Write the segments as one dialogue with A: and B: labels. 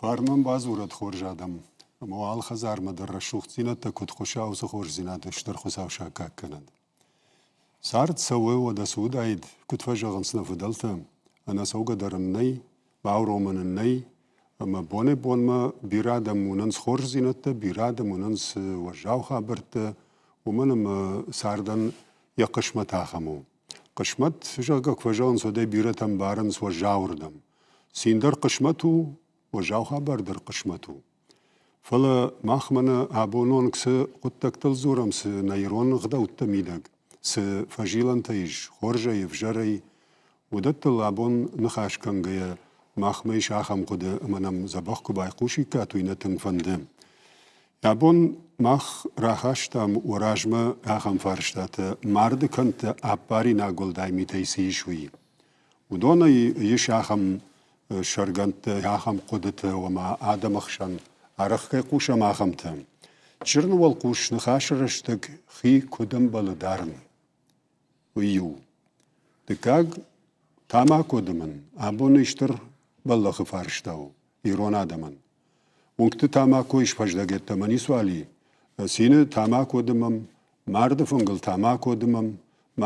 A: Фарн мӕм бадзурӕд хорз адӕм, ӕмӕ уал хӕдзармӕ дӕр рӕсугъддзинӕдтӕ куыд хъуыса, уыцы хорздзинад Стыр Хуыцау саккаг кӕнӕд. Цард цӕуы, уӕдӕ цы уыдаид, куыд фӕзӕгъынц нӕ фыдӕлтӕ, ӕнӕцӕугӕ дӕр ын нӕй, бауромӕн ын нӕй, ӕмӕ бонӕй-бонмӕ бирӕ адӕм уынынц хорздзинӕдтӕ, бирӕ адӕм уынынц уӕззау хабӕрттӕ, уымӕн ӕмӕ цардӕн йӕ хъысмӕт ахӕм у. Хъысмӕт, зӕгъгӕ, куы фӕзӕгъынц, уӕд ӕй бирӕтӕ ӕмбарынц уӕззауырдӕм. Цин дӕр хъысмӕт у, уӕззау хабар дӕр хъысмӕт у. Фӕлӕ мах мӕнӕ абон онг цы хъуыддӕгтыл дзурӕм, цы нӕ ирон ӕгъдӕутты мидӕг, цы фӕзилӕнтӕ ис хорзӕй, ӕвзӕрӕй, уыдӕттыл абон ныхас кӕнгӕйӕ махмӕ ис ахӕм хъуыды, ӕмӕ нӕм дзӕбӕх куы байхъусиккат, уый нӕ тынг фӕнды. Абон мах рахастам уӕ размӕ ахӕм фарстатӕ, марды кӕндтӕ ӕппаринаг уӕлдай митӕй цы ис, уый. Уыдонӕй ис ахӕм сӕргӕндтӕ, ахӕм хъуыдытӕ, ома адӕмы хсӕн арӕх кӕй хъусӕм, ахӕмтӕ. Чырыны уӕлхъус ныхасы рӕстӕг хи куыд ӕмбӕлы дарын, уый иу. Дыккаг, тамако дымын абоны стыр бӕллӕхы фарста у ирон адӕмӕн. Уынгты тамакойы сфӕздӕг йеддӕмӕ ницуал и. Цины тамако дымӕм, марды фынгыл тамако дымӕм,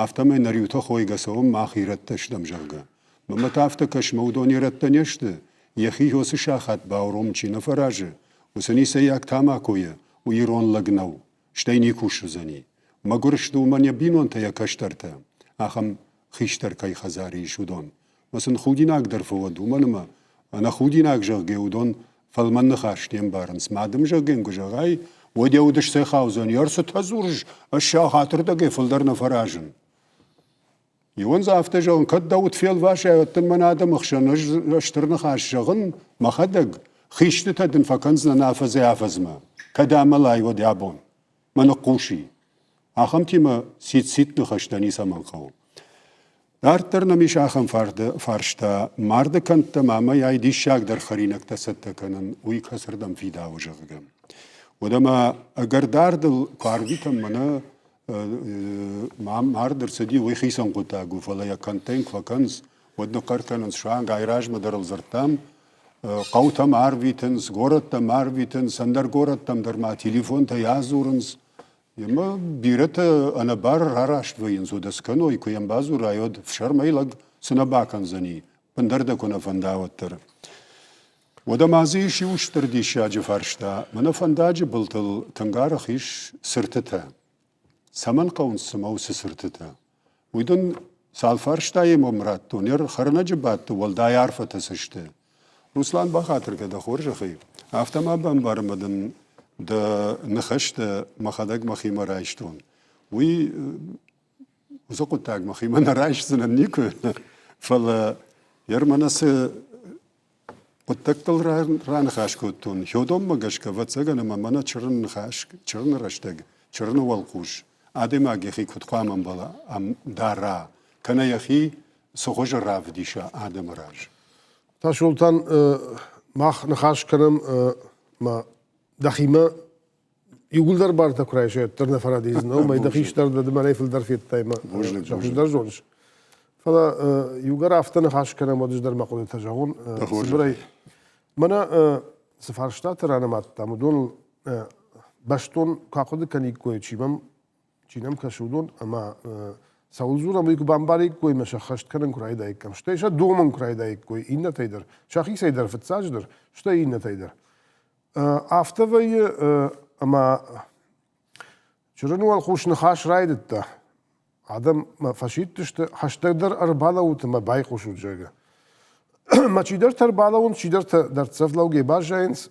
A: афтӕмӕй нӕ риутӕ хойгӕ цӕуӕм, мах ирӕттӕ стӕм, зӕгъгӕ. Мӕнмӕ та афтӕ кӕсмӕ уыдон ирӕттӕ не сты, йӕхи уыцы сахат бауромын чи нӕ фӕразы, уыцы ницӕйаг тамакойӕ уый ирон лӕг нӕу, стӕй никуы суыдзӕни. Мӕгуыр сты уымӕн йӕ бинонтӕ, йӕ кӕстӕртӕ, ахӕм хистӕр кӕй хӕдзары ис, уыдон. Мӕ сын худинаг дӕр фӕуӕд, уымӕн ӕмӕ ӕнӕхудинаг, зӕгъгӕ, уыдон фӕлмӕн ныхас не мбарынц. Ма дым, зӕгъгӕ, куы зӕгъай, уӕд йӕ уд сцӕхаудзӕн, ӕрцытӕ дзурыс, ӕз сахатырдӕгӕй фылдӕр нӕ фӕразын. Иуӕн дзы афтӕ зӕгъын, кӕд дӕ уд фелвасай, уӕд дын мӕн адӕмы хсӕн ӕз стыр ныхас зӕгъын мӕхӕдӕг, хистытӕ дын фӕкӕндзынӕн афӕдзӕй-афӕдзмӕ, кӕд амӕлай, уӕд абон. Мӕ ныхъхъуси. Ахӕмтимӕ сит-сит ныхӕстӕ ницӕмӕн хъӕуы. Дарддӕр нӕм ис ахӕм фарста, марды кӕндтӕм амӕй-ай диссагдӕр хӕринӕгтӕ цӕттӕ кӕнын, уый кӕцырдӕм фидауы, зӕгъгӕ. Уӕдӕ ма ӕгӕр дардыл куы арвитӕм мӕнӕ мард ӕрцыди, уый хицӕн хъуыддаг у, фӕлӕ йӕ кӕндтӕ йын куы фӕкӕнынц, уӕд ныхъхъӕр кӕнынц, суанг айразмӕ дӕр ыл дзырдтам, хъӕутӕм арвитынц, горӕттӕм арвитынц, ӕндӕр горӕттӕм дӕр ма телефонтӕй адзурынц. Ӕмӕ бирӕтӕ ӕнӕбары рараст вӕййынц, уӕдӕ цы кӕной, куы йӕм бадзурай, уӕд ӕфсӕрмӕй лӕг цы нӕ бакӕндзӕни, ӕндӕр дӕ куы нӕ фӕнда, уӕддӕр. Уӕдӕ ма дзы ис иу стыр диссаджы фарста. Мӕнӕ фӕндаджы былтыл тынг арӕх ис цыртытӕ. Цӕмӕн хъӕуынц цымӕ уыцы цыртытӕ? Уый дын цал фарстайы мӕм радтон, ӕр хӕрнӕджы бадты уӕлдай арфӕтӕ цы сты? Руслан, бахатыр кӕ дӕ хорзӕхӕй. Афтӕ ма бамбар ӕмӕ дын дӕ ныхӕстӕ мӕхӕдӕг мӕхимӕ райстон. Уый уыцы хъуыддаг мӕхимӕ нӕ райсдзынӕн никуы, фӕлӕ Ермана цы хъуыддӕгтыл раныхас кодтон, Хёдонмӕ гӕсгӕ, ӕвӕццӕгӕн, ӕмӕ мӕнӕ чырын ныхас, чырыны рӕстӕг, чырыны уӕлхъус адӕймаг йӕхи куыд хъуамӕ ӕмбӕла, дара, кӕнӕ йӕхи цы хуызы равдиса адӕмы раз.
B: Тасолтан, мах ныхас кӕнӕм ма дӕхимӕ иууылдӕр бартӕ куы райсай, уӕддӕр нӕ фӕрӕдийдзынӕ, уымӕй дӕ хистӕр дӕ ды мӕнӕй фылдӕр федтай мӕ хуыздӕр зоныс. Фӕлӕ иугӕр афтӕ ныхас кӕнӕм, уӕд ӕз дӕр мӕ хъуыдытӕ зӕгъон цыбырӕй. Мӕнӕ цы фарстатӕ ранымадтам, уыдоныл бӕстон куы ахъуыды кӕниккой, чи мӕм чи нӕм кӕсы, уыдон ӕмӕ цӕуыл дзурӕм, уый куы бамбариккой ӕмӕ сӕххӕст кӕнын куы райдаиккам, стӕй сӕ домын куы райдаиккой иннӕтӕй дӕр, сӕхицӕй дӕр фыццаджыдӕр, стӕй иннӕтӕй дӕр. Афтӕ вӕййы, ӕмӕ чырыны уӕлхъус ныхас райдыдта. Адӕм мӕ фӕсидтысты, хӕстӕгдӕр ӕрбалӕуут ӕмӕ байхъусут, зӕгъгӕ. Мӕ чидӕртӕ ӕрбалӕууынц, чидӕртӕ дӕрддзӕф лӕугӕ баззайынц.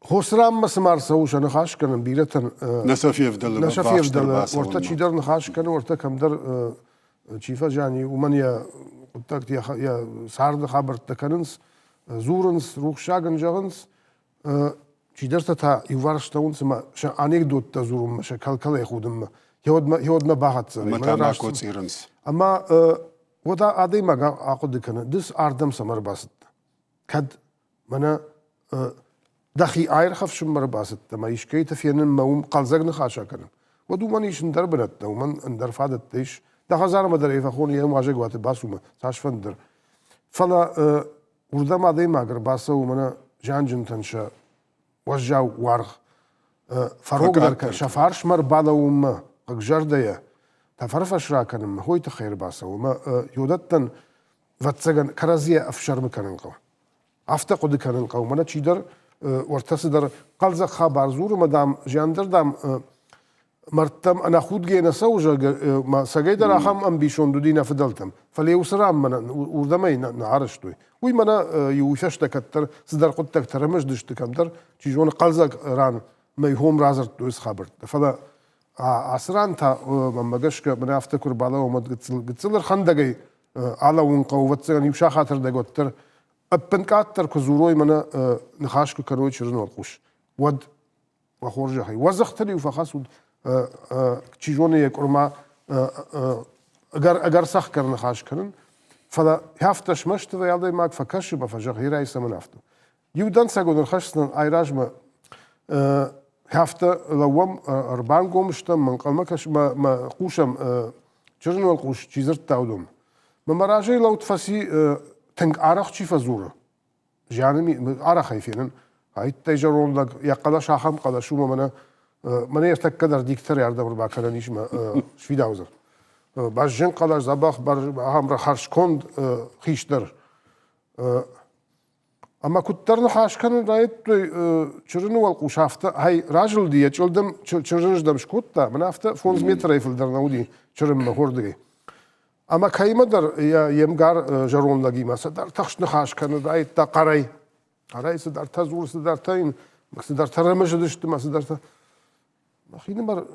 B: Хосраммӕ цыма ӕрцӕуы сӕ ныхас кӕнын бирӕтӕн.
A: Нӕ сӕ февдӕлы.
B: Нӕ сӕ февдӕлы. Уӕртӕ чидӕр ныхас кӕны, уӕртӕ кӕмдӕр чи фӕзиан и, уымӕн йӕ хъуыддӕгтӕ, йӕ царды хабӕрттӕ кӕнынц, дзурынц, рухсаг ын зӕгъынц. Чидӕртӕ та иуварс цӕуынц ӕмӕ сӕ анекдоттӕ дзурынмӕ, сӕ кӕл-кӕлӕй худынмӕ. Йеуӕдмӕ бахӕццӕ.
A: Ӕмӕ тамако цъирынц.
B: Ӕмӕ уӕд адӕймаг ахъуыды кӕны, ды ардӕм цӕмӕ ӕрбацыдтӕ? Кӕд мӕнӕ дӕхи аирхӕфсынмӕ ӕрбацыдтӕ ӕмӕ искӕйты фенынмӕ уым хъӕлдзӕг ныхас акӕнын, уӕд уымӕн ис ӕндӕр бынӕттӕ, уымӕн ӕндӕр фадӕттӕ ис. Дӕ хӕдзармӕ дӕр ӕй фӕхон, йе уазӕгуаты бацумӕ, цасфӕнды дӕр. Фӕлӕ. Уырдӕм адӕймаг ӕрбацӕуы мӕнӕ зианджынтӕн сӕ уӕззау уаргъ фӕрогдӕр кӕн, сӕ фарсмӕ ӕрбалӕууынмӕ хъыгзӕрдӕйӕ, тӕфӕрфӕс ракӕнынмӕ хойы тыххӕй ӕрбацӕуы ӕмӕ уыдӕттӕн, ӕвӕццӕгӕн, кӕрӕдзийӕ ӕфсӕрмы кӕнын хъӕуы. Афтӕ хъуыды кӕнын хъӕуы, мӕнӕ чидӕр уӕртӕ цыдӕр хъӕлдзӕг хабар дзуры мӕ, дам, зиан дӕр, дам, мӕрдтӕм ӕнӕхудгӕ нӕ цӕуы, зӕгъгӕ, ма цӕгӕйдӕр ахӕм ӕмбисонд уыди нӕ фыдӕлтӕм. Фӕлӕ уыцы ран мӕнӕ уырдӕм ӕй нӕ арӕзтой. Уый мӕнӕ иу фӕстӕ кӕддӕр цыдӕр хъуыддӕгтӕ рымыздысты кӕмдӕр, чи зоны, хъӕлдзӕг ран мӕ хом радзырдтой уыцы хабӕрттӕ. Фӕлӕ ацы ран та, мӕнмӕ гӕсгӕ, мӕнӕ афтӕ куы рбалӕууӕм, уӕд гыццыл, гыццыл ӕрхӕндӕгӕй алӕууын хъӕуы, ӕвӕццӕгӕн, иу сахатырдӕг уӕддӕр ӕппынкъаддӕр куы дзурой, мӕнӕ ныхас куы кӕной чырын уӕлхъус, уӕд уӕ хорзӕхӕй. Уӕ дзыхтыл-иу фӕхӕцут, чи зоны йӕ къуырма ӕгӕр, ӕгӕр цӕхгӕр ныхас кӕнын, фӕлӕ афтӕ смӕсты вӕййы адӕймаг фӕкӕсы ӕмӕ фӕзӕгъы, Ирӕй цӕмӕн афтӕ. Иу дӕнцӕгон ӕрхӕсдзынӕн айразмӕ афтӕ лӕууӕм, ӕрбангом стӕм, ӕнхъӕлмӕ кӕс, мӕ хъусӕм, чырын уӕлхъус чи дзырдта, уыдон. Мӕ мӕ разӕй лӕуд фӕци, тынг арӕх чи фӕдзуры, зианы ми арӕхӕй фенын. Айттӕй зӕронд лӕг, йӕ хъӕлӕс ахӕм хъӕлӕс у, мӕнӕ мӕнӕ ӕртӕккӕ дӕр диктор ардӕм ӕрбакӕнӕн ис мӕ сфидаудзӕн. Бӕзджын хъӕлӕс, дзӕбӕх, ахӕм хӕрзконд хистӕр. Ӕмӕ куыддӕр ныхас кӕнын райдыдтой чырыны уӕлхъус, афтӕ ай разылди, йӕ чъылдым чырыныздӕм скодта, мӕнӕ афтӕ 5 метрӕй фылдӕр нӕ уыди чырынмӕ хордыгӕй. Ӕмӕ кӕимӕдӕр йе мгар зӕронд лӕгимӕ цыдӕр тыхст ныхас кӕны, райдыдта хъӕрӕй. Хъӕрӕй цыдӕртӕ дзуры, цыдӕртӕ йын, цыдӕртӕ рымысыдысты мӕ цыдӕртӕ. Мӕхинымӕр,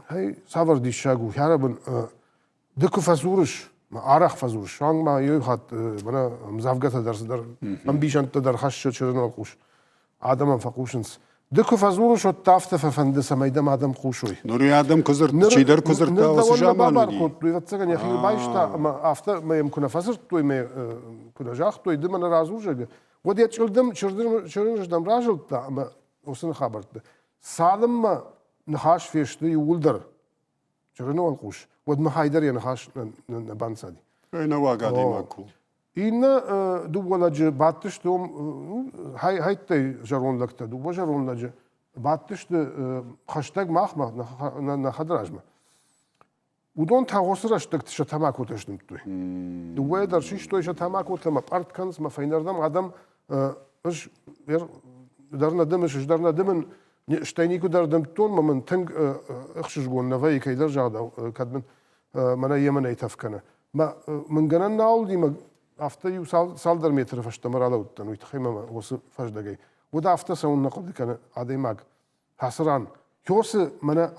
B: хей, цавӕр диссаг у, хӕрӕбын, ды куы фӕдзурыс, арӕх фӕдзурыс, суанг ма иу хатт мӕнӕ ӕмдзӕвгӕтӕ дӕр цыдӕр ӕмбисӕндтӕ дӕр хӕссы чырыны хъус. Адӕмӕн фӕхъусынц. Ды куы фӕдзурыс, уӕд дӕ афтӕ фӕфӕнды, цӕмӕй дӕм адӕм хъусой.
A: Ныр адӕм куы дзырд, чидӕр куы дзырдта, уыцы заман
B: бабар кодтой, ӕвӕццӕгӕн йӕхи байста ӕмӕ афтӕ мӕ йӕм куы нӕ фӕдзырдтой, мӕ куы нӕ загътой, ды мӕнӕ радзур, зӕгъгӕ, уӕд йӕ чъылдым чырыныздӕм разылдта ӕмӕ уыцы хабӕртты. Цалынмӕ ныхас фесты иууылдӕр чырыны уӕлхъус, уӕдмӕ хайдӕр йӕ ныхас нӕ банцади.
A: Ӕнӕуаг адӕймаг куы.
B: Иннӕ дыууӕ лӕджы бадтысты уым хӕйттӕй зӕронд лӕгтӕ, дыууӕ зӕронд лӕджы бадтысты хӕстӕг махмӕ, нӕ хӕдразмӕ. Уыдон та уыцы рӕстӕгты сӕ тамакотӕ сдымдтой. Дыууӕйӕ дӕр систой сӕ тамакотӕ мӕ пъӕртт кӕнынц, мӕ фӕйнӕрдӕм адӕм ӕз дӕр нӕ дымыс, ӕз дӕр нӕ дымын, стӕй никуы дӕр дымдтон, мӕ мын тынг ӕхсызгон нӕ вӕййы кӕйдӕр загъдау, кӕд мын мӕнӕ емынӕй тӕф кӕны. Мӕ мын гӕнӕн нал уыди, мӕ афтӕ иу цалдӕр метры фӕстӕмӕ ралӕудтӕн, уый тыххӕй мӕ уыцы фӕздӕгӕй. Уӕд афтӕ цӕуын нӕ хъуыды кӕны адӕймаг. Ацы ран, кёсы мӕнӕ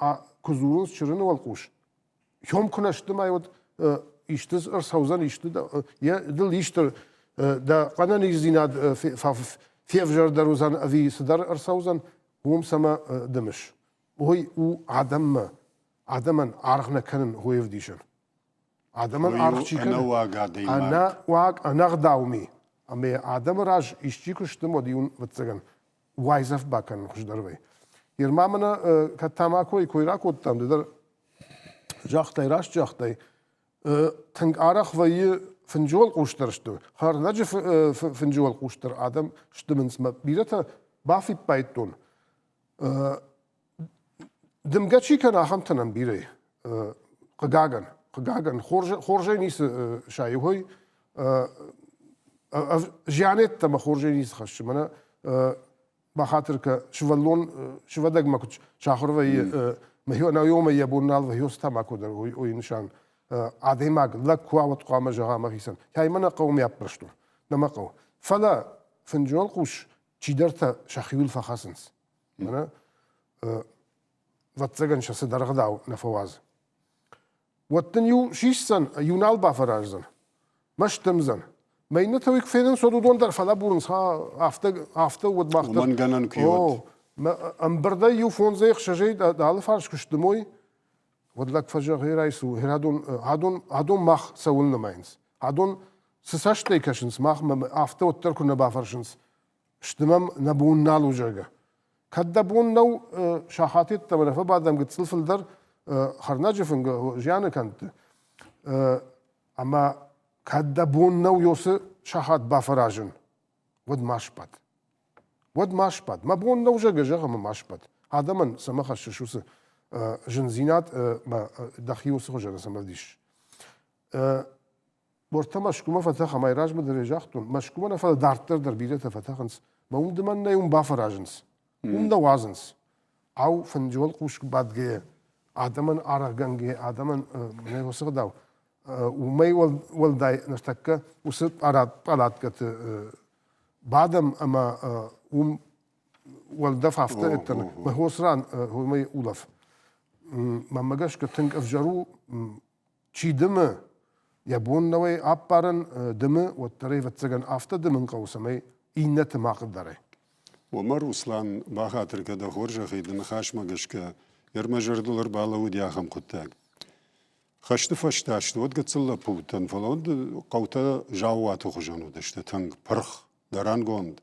B: куы дзурынц чырыны уӕлхъус, хём куы нӕ сдымай, уӕд исты ӕрцӕудзӕн, исты йӕ дыл исты дӕ ӕнӕниздзинад февзӕрдӕр уыдзӕн ӕви цыдӕр ӕрцӕудзӕн, уым цӕмӕ дымыс. Уый у адӕммӕ, адӕмӕн аргъ нӕ кӕнын уый ӕвдисӕн. Адӕмӕн аргъ чи кӕны,
A: ӕнӕуаг адӕймаг.
B: Ӕнӕуаг, ӕнӕгъдау ми. Ӕмӕ адӕмы раз исчи куы сдым, уӕд иу ӕвӕццӕгӕн уайдзӕф бакӕнын хуыздӕр вӕййы. Ерма мӕнӕ кӕд тамакойы кой ракодтам, ды дӕр загътай, раст загътай, тынг арӕх вӕййы фынджы уӕлхъус дӕр сты, хӕрнӕджы фынджы уӕлхъус дӕр адӕм сдымынц. Мӕ бирӕтӕ бафиппайдтон, Дымгӕ чи кӕны, ахӕмтӕ нӕм бирӕ и. Хъыгагӕн, хъыгагӕн, хорзӕй ницы сайы зиан йеддӕмӕ хорзӕй ницы хӕссы. Мӕнӕ бахатыр кӕ, сывӕллон сывӕдӕгмӕ куыд сахуыр вӕййы, мӕ йӕ бон нал вӕййы, уыцы тамако дӕр уый нысан. Адӕймаг лӕг куы уа, уӕд хъуамӕ зӕгъа мӕхицӕн, кӕй мӕ нӕ хъӕуы, ме аппӕрстон, нӕ мӕ хъӕуы. Фӕлӕ фынджы уӕлхъус чидӕртӕ сӕхиуыл фӕхӕцынц. Мӕнӕ, ӕвӕццӕгӕн сӕ цыдӕр ӕгъдау нӕ фӕуадзы. Уӕд дын иу сисдзӕн, иу нал бафӕраздзӕн, мӕстымдзӕн. Мӕ иннӕтӕ уый куы фенынц, уӕд уыдон дӕр фӕлӕбурынц, афтӕ, афтӕ уӕд мах дӕр.
A: Уымӕн гӕнӕн куы уӕд.
B: Ӕмбырдӕй иу фондзӕй ӕхсӕзӕй алы фарс куы сдымой, уӕд лӕг фӕзӕгъы, райсу, адон, адон, адон мах цӕуыл нымайынц? Адон цы цӕстӕй кӕсынц махмӕ, афтӕ уӕддӕр куы нӕ бафӕрсынц, сдымӕм, нӕ бон нал у, зӕгъгӕ. Кӕд дӕ бон нӕу сахат йеддӕмӕ нӕ фӕбадӕм гыццыл фылдӕр хӕрнӕджы фынг зианы кӕндты, ӕмӕ кӕд дӕ бон нӕу ёсы сахат бафӕразын. уӕд ма сбад. Уӕд ма сбад. Мӕ бон нӕу зӕгъгӕ зӕгъ ӕмӕ ма сбад. Адӕмӕн цӕмӕ хӕссыс уыцы зындзинад мӕ дӕхи уыцы хуызӕн цӕмӕ ӕвдисыс. Уӕртӕ Мӕскуымӕ фӕтӕхӕм, ай размӕ дӕр ӕй загътон, Мӕскуымӕ нӕ, фӕлӕ дарддӕр дӕр бирӕтӕ фӕтӕхынц, мӕ уым дымӕн нӕй, уым бафӕразынц. Уым нӕ уадзынц. Ау, фынджы уӕлхъус бадгӕйӕ, адӕмӕн аргъгӕнгӕ, адӕмӕн мӕнӕ уыцы гъдау, уымӕй уӕлдай ныртӕккӕ уыцы пъалаткӕты бадӕм ӕмӕ уым уӕлдӕф афтӕ мӕ хос ран уымӕй улӕф. Мӕнмӕ гӕсгӕ тынг ӕвзӕр у, чи дымы, йӕ бон нӕуӕй аппарын дымы, уӕддӕр ӕвӕццӕгӕн афтӕ дымын хъӕуы, цӕмӕй иннӕты ма хъыгдарай.
A: Уымӕ, Руслан, бахатыр кӕ дӕ хорзӕхӕй дӕ ныхасмӕ гӕсгӕ, йӕ мӕ зӕрдыл ӕрбалӕууыди ахӕм хъуыддаг. Хӕсты фӕстӕ сты уӕд гыццыл лӕппу уыдтӕн, фӕлӕ уӕд хъӕутӕ заууаты хуызӕн уыдысты, тынг пырх, дӕрӕнгонд.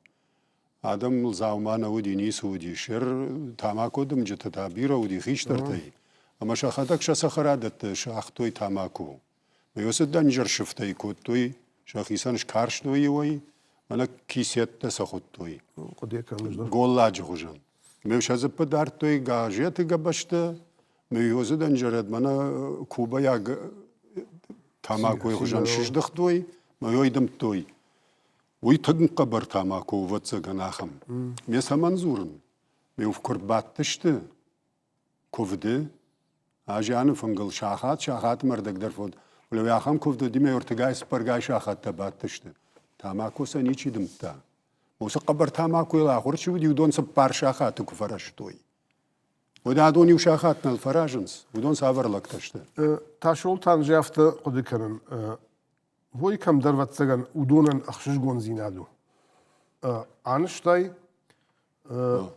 A: Адӕмыл дзаума нӕ уыди, ницы уыди. Сӕр тамако дымджытӕ та бирӕ уыди хистӕртӕй, ӕмӕ сӕхӕдӕг сӕ цӕхӕрадӕтты сагътой тамако. Уыцы дӕнджыр сыфтӕй кодтой, сӕхицӕн скарстой иуӕй, мӕнӕ кисеттӕ сӕ хуыдтой. Голладжы хуызӕн. Ме сӕ дзыппы дардтой газеты гӕбӕзтӕ, ме уыцы дӕнджырӕд мӕнӕ кубӕйаг тамакойы хуызӕн сыздыхтой, мӕ ой дымдтой. Уый тынг хъӕбӕр тамако, ӕвӕццӕгӕн, ахӕм. Ме цӕмӕн дзурын? Ме куы рбадтысты куывды, азианы фынгыл сахат, сахатмӕ ӕрдӕг дӕр фод, фӕлӕ ахӕм куывд уыди, ме ӕртыгай, цыппӕргай сахаттӕ бадтысты. Тамако сӕ ничи дымдта. Уыцы хъӕбӕр тамакойыл ахуыр чи уыди, уыдон цыппар сахаты куы фӕрӕзтой. Уӕдӕ адон иу сахат нал фӕразынц, уыдон цавӕр лӕгтӕ сты?
B: Тасолтан же афтӕ хъуыды кӕнын, Уый кӕмдӕр, ӕвӕццӕгӕн, уыдонӕн ӕхсызгондзинад у. Анызтай,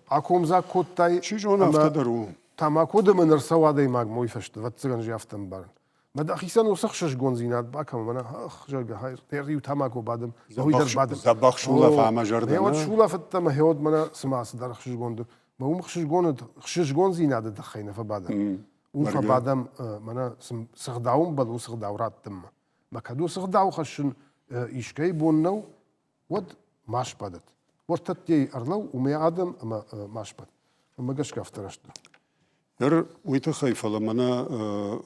B: акомдзаг кодтай.
A: Чи зоны, афтӕ дӕр у.
B: Тамако дымын ӕрцӕуы адӕймагмӕ уый фӕстӕ, ӕвӕццӕгӕн, ӕз афтӕ ӕмбарын. Мӕ дӕхицӕн уыцы ӕхсызгондзинад бакӕн, мӕнӕ, ах, зӕгъгӕ, иу тамако бадым, уый дӕр бадым.
A: Дзӕбӕх сулӕф ӕмӕ зӕрдӕ.
B: Гъеуӕд сулӕфыдтӕ ӕмӕ гъеуӕд мӕнӕ цыма цыдӕр ӕхсызгонд у. Мӕ уым ӕхсызгондзинады тыххӕй нӕ фӕбадӕм. Уым фӕбадӕм, мӕнӕ цы гъдау ӕмбӕлы, уыцы гъдау раттынмӕ. Мӕ кӕд уыцы гъдау хӕссын искӕй бон нӕу, уӕд ма сбадӕд. Уӕртӕттӕй ӕрлӕуу, уымӕй адӕм ӕмӕ ма сбад. Ӕмӕ гӕсгӕ афтӕ раст у.
A: Ныр уый тыххӕй, фӕлӕ мӕнӕ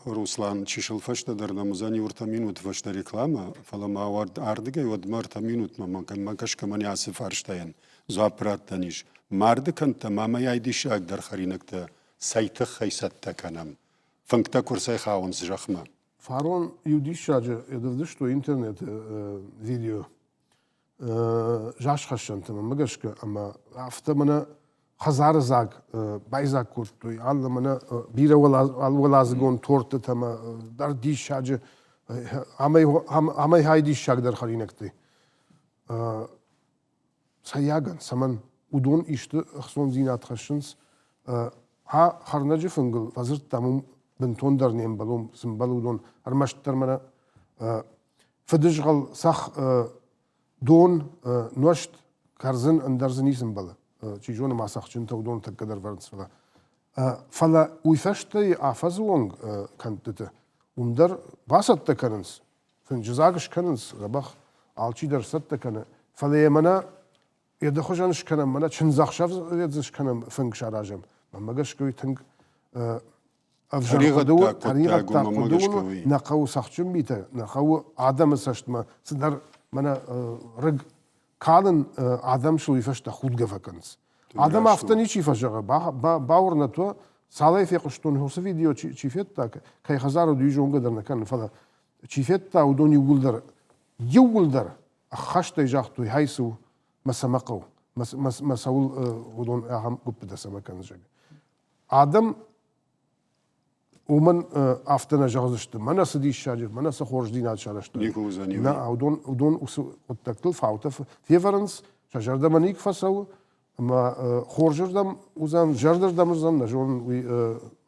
A: Руслан чысыл фӕстӕдӕр нӕм уыдзӕн иу ӕртӕ минуты фӕстӕ рекламӕ, фӕлӕ ма ардыгӕй уӕдмӕ ӕртӕ минутмӕ мӕ гӕсгӕ мӕнӕ ацы фарстайӕн дзуапп раттӕн ис. Марды кӕндтӕ ма мӕй диссагдӕр хӕринӕгтӕ цӕй тыххӕй цӕттӕ кӕнӕм? Фынгтӕ куы рцӕйхауынц зӕхмӕ.
B: Фарон иу диссаджы ӕрвдыстой интернеты видео зазхӕссӕнты мӕнмӕ гӕсгӕ ӕмӕ афтӕ мӕнӕ хӕдзары дзаг байдзаг кодтой алы мӕнӕ бирӕ уӕладзыгон тортытӕ ӕмӕ дӕр диссаджы амӕй хай диссагдӕр хӕринӕгтӕй. Цӕйагӕн, цӕмӕн уыдон исты ӕхцондзинад хӕссынц, а хӕрнӕджы фынгыл фӕдзырдтам, уым бынтондӕр не мбӕлон, цы мбӕлы уыдон, ӕрмӕстдӕр мӕнӕ фыдызгъӕл цӕхх, дон, нуӕзт, кӕрдзын, ӕндӕр дзы ницы мбӕлы. Чи зоны ма цӕхджынтӕ уыдон тӕккӕ дӕр вӕрынц, фӕлӕ фӕлӕ уый фӕстӕ афӕдзы онг кӕндтыты уым дӕр бацӕттӕ кӕнынц фынджыдзаг скӕнынц, дзӕбӕх алчидӕр цӕттӕ кӕны, фӕлӕ йӕ мӕнӕ йӕ ды хуызӕн скӕнӕм, мӕнӕ чындзӕхсӕв дзы скӕнӕм, фынг саразӕм. Мӕнмӕ гӕсгӕ уый тынг ӕвзӕр хъуыды у, тӕригъӕддаг хъуыды у, нӕ хъӕуы цӕхджын митӕ, нӕ хъӕуы адӕмы цӕстмӕ цыдӕр мӕнӕ рыг калын, адӕм сыл уый фӕстӕ худгӕ фӕкӕнынц. Адӕм афтӕ ничи фӕзӕгъы, бауырнӕт уӕ, цалӕй фехъуыстон, уыцы видео чи федта, кӕй хӕдзар уыд, уый зонгӕ дӕр нӕ кӕнын, фӕлӕ чи федта, уыдон иууылдӕр, иууылдӕр ӕххӕстӕй загътой, хай цы у, мӕ цӕмӕ хъӕуы, мӕ цӕуыл уыдон ахӕм гуыппытӕ цӕмӕ кӕнынц, зӕгъгӕ. Адӕм уымӕн афтӕ нӕ зӕгъдзысты, мӕнӕ цы диссаджы, мӕнӕ цы хорздзинад сарӕзтой.
A: Никуы уыдзӕни.
B: Нӕ, уыдон, уыдон уыцы хъуыддӕгтыл фаутӕ февӕрынц, сӕ зӕрдӕмӕ никуы фӕцӕуы, ӕмӕ хорзырдӕм уыдзӕн, зӕрдырдӕм уыдзӕн, нӕ зонын, уый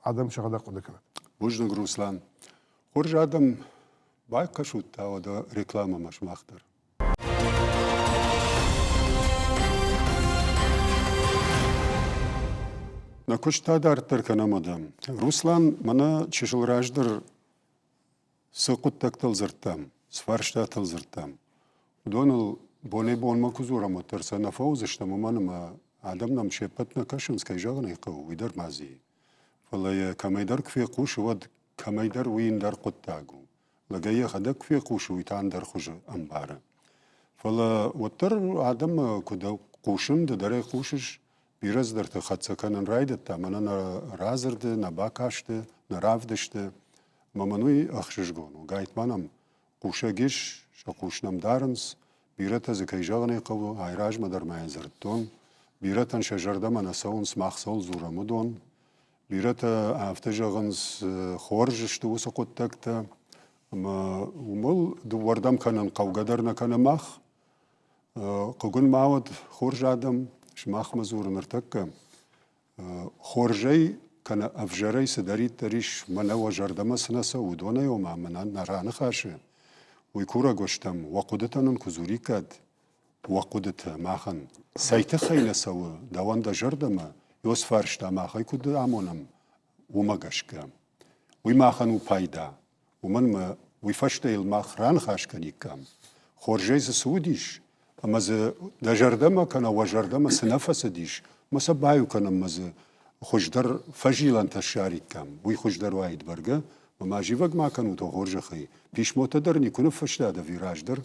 B: адӕм сӕхӕдӕг хъуыды кӕнӕд.
A: Бузныг, Руслан. Хорз адӕм, байхъусут та уӕдӕ рекламӕмӕ сымах дӕр. Нӕ куыст та дарддӕр кӕнӕм адӕм. Руслан, мӕнӕ чысыл раздӕр цы хъуыддӕгтыл дзырдтам, цы фарстатыл дзырдтам, уыдоныл Бонӕй-бонмӕ куы дзурӕм, уӕддӕр сӕ нӕ фӕуыдзыстӕм, уымӕн ӕмӕ адӕм нӕм се ппӕт нӕ кӕсынц, кӕй зӕгъын ӕй хъӕуы, уый дӕр ма дзы и. Фӕлӕ йӕ кӕмӕйдӕр куы фехъусы, уӕд кӕмӕйдӕр уый ӕндӕр хъуыддаг у. Лӕгӕй йӕхӕдӕг куы фехъусы, уый та ӕндӕр хуызы ӕмбары. Фӕлӕ уӕддӕр адӕмы куыд хъусын, ды дӕр ӕй хъусыс, бирӕ цыдӕртӕ хӕццӕ кӕнын райдыдта, мӕнӕ нӕ радзырды, нӕ бакасты, нӕ равдысты. Ӕмӕ мӕн уый ӕхсызгон у. Гайтма нӕм хъусӕг ис, сӕ хъус нӕм дарынц, бирӕтӕ дзы, кӕй зӕгъын ӕй хъӕуы, айразмӕ дӕр ма йын дзырдтон. Бирӕтӕн сӕ зӕрдӕмӕ нӕ цӕуынц, мах цӕуыл дзурӕм, уыдон. Бирӕтӕ афтӕ зӕгъынц, хорз сты уыцы хъуыддӕгтӕ, ӕмӕ уымыл дыууӕрдӕм кӕнын хъӕугӕ дӕр нӕ кӕны мах. Хъыг уын ма уӕд, хорз адӕм, сымахмӕ дзуры ныртӕккӕ. Хорзӕй кӕнӕ ӕвзӕрӕй цыдӕриддӕр ис, мӕнӕ уӕ зӕрдӕмӕ цы нӕ цӕуы, уыдонӕй ома мӕнӕ нӕ раныхасы, уый курӕг уӕ стӕм, уӕ хъуыдытӕ нын куы дзуриккат, уӕ хъуыдытӕ махӕн цӕй тыххӕй нӕ цӕуы дӕуӕн дӕ зӕрдӕмӕ, ёс фарста махӕй куыд амонӕм, уымӕ гӕсгӕ. Уый махӕн у пайда, уымӕн ӕмӕ уый фӕстӕ йыл мах раныхас кӕниккам. Хорзӕй дзы цы уыдис, ӕмӕ дзы дӕ зӕрдӕмӕ кӕнӕ уӕ зӕрдӕмӕ цы нӕ фӕцыдис, мӕ сӕ баиу кӕнӕм мӕ дзы хуыздӕр фӕзилӕнтӕ ссариккам, уый хуыздӕр уаид бӕргӕ, ӕмӕ ма зивӕг ма кӕнут, о хорзӕхӕй. Писмотӕ дӕр никуы ныффыстад ӕви раздӕр?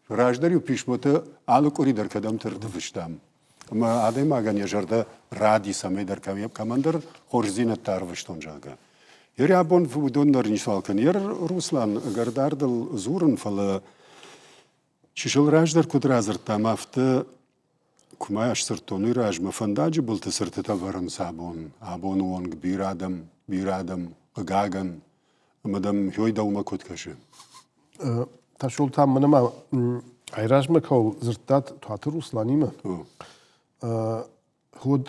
A: Раздӕр-иу писмотӕ алы къуыри дӕр кӕдӕмты ӕртыфыстам. Ӕмӕ адӕймагӕн йӕ зӕрдӕ ради, цӕмӕйдӕр кӕмӕндӕр хорздзинӕдтӕ ӕрвыстон, зӕгъгӕ. Ер абон уыдон дӕр ницуал кӕны. Ер Руслан ӕгӕр дардыл дзурын, фӕлӕ чысыл раздӕр куыд радзырдтам, афтӕ куы ма сдзырдтон, уый размӕ фӕндаджы былты цыртытӕ вӕрынц абон. Абоны онг бирӕ адӕм, бирӕ адӕм, хъыгагӕн, ӕмӕ дӕм хёй дӕумӕ куыд кӕсы?
B: Тасолтан, мӕнӕ ма айразмӕ кӕуыл дзырдтат Туаты Русланимӕ, уӕд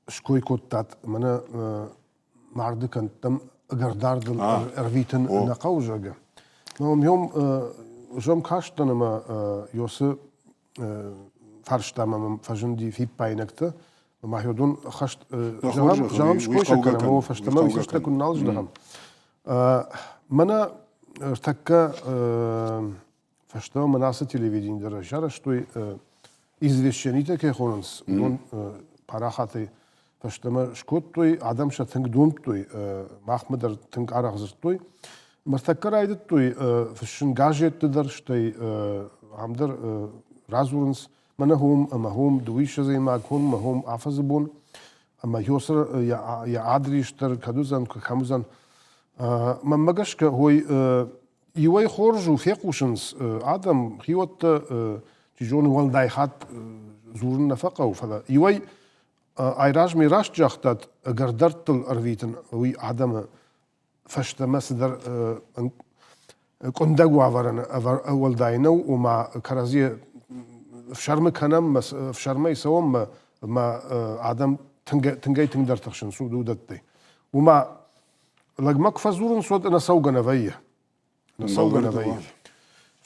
B: ской кодтат, мӕнӕ марды кӕндтӕм ӕгӕр дардыл ӕрвитын нӕ хъӕуы, зӕгъгӕ. Но мьем зом кастӕн ӕмӕ Йосы фарстамӕ мӕм фӕзынди фиппаинӕгтӕ. Мӕ уыдон хӕст зӕгъӕм, ской сӕ кӕнӕм, о фӕстӕмӕ уый фӕстӕ куы нал здӕхӕм. Мӕнӕ ӕртӕккӕ фӕстӕмӕ мӕн ацы телевидени дӕр сарӕзтой извещенитӕ кӕй хонынц, уыдон парахатӕй фӕстӕмӕ скодтой, адӕм сӕ тынг домдтой, махмӕ дӕр тынг арӕх дзырдтой. Ныртӕккӕ райдыдтой фыссын газетты дӕр, стӕй ам дӕр радзурынц мӕнӕ хом ӕмӕ хом дыууиссӕдзӕймаг хом ӕмӕ хом афӕдзы бон ӕмӕ Йосыр йӕ адрис дӕр кӕд уыдзӕн, кӕм уыдзӕн. Мӕнмӕ гӕсгӕ, ой, иуӕй хорз у, фехъусынц адӕм, хиуӕттӕ, чи зоны, уӕлдай хатт дзурын нӕ фӕхъӕуы, фӕлӕ иуӕй айразмӕ раст загътат, ӕгӕр дӕрдтыл ӕрвитын, уый адӕмы фӕстӕмӕ цыдӕр къуындӕг уавӕрӕн уӕлдай нӕу, ома кӕрӕдзийӕ ӕфсӕрмы кӕнӕм, ӕфсӕрмӕй цӕуӕм, мӕ адӕм тынгӕй-тынгдӕр тыхсынц уыдӕттӕй. Уымӕ лӕгмӕ куы фӕдзурынц, уӕд ӕнӕцӕугӕ нӕ вӕййы. Ӕнӕцӕугӕ нӕ вӕййы.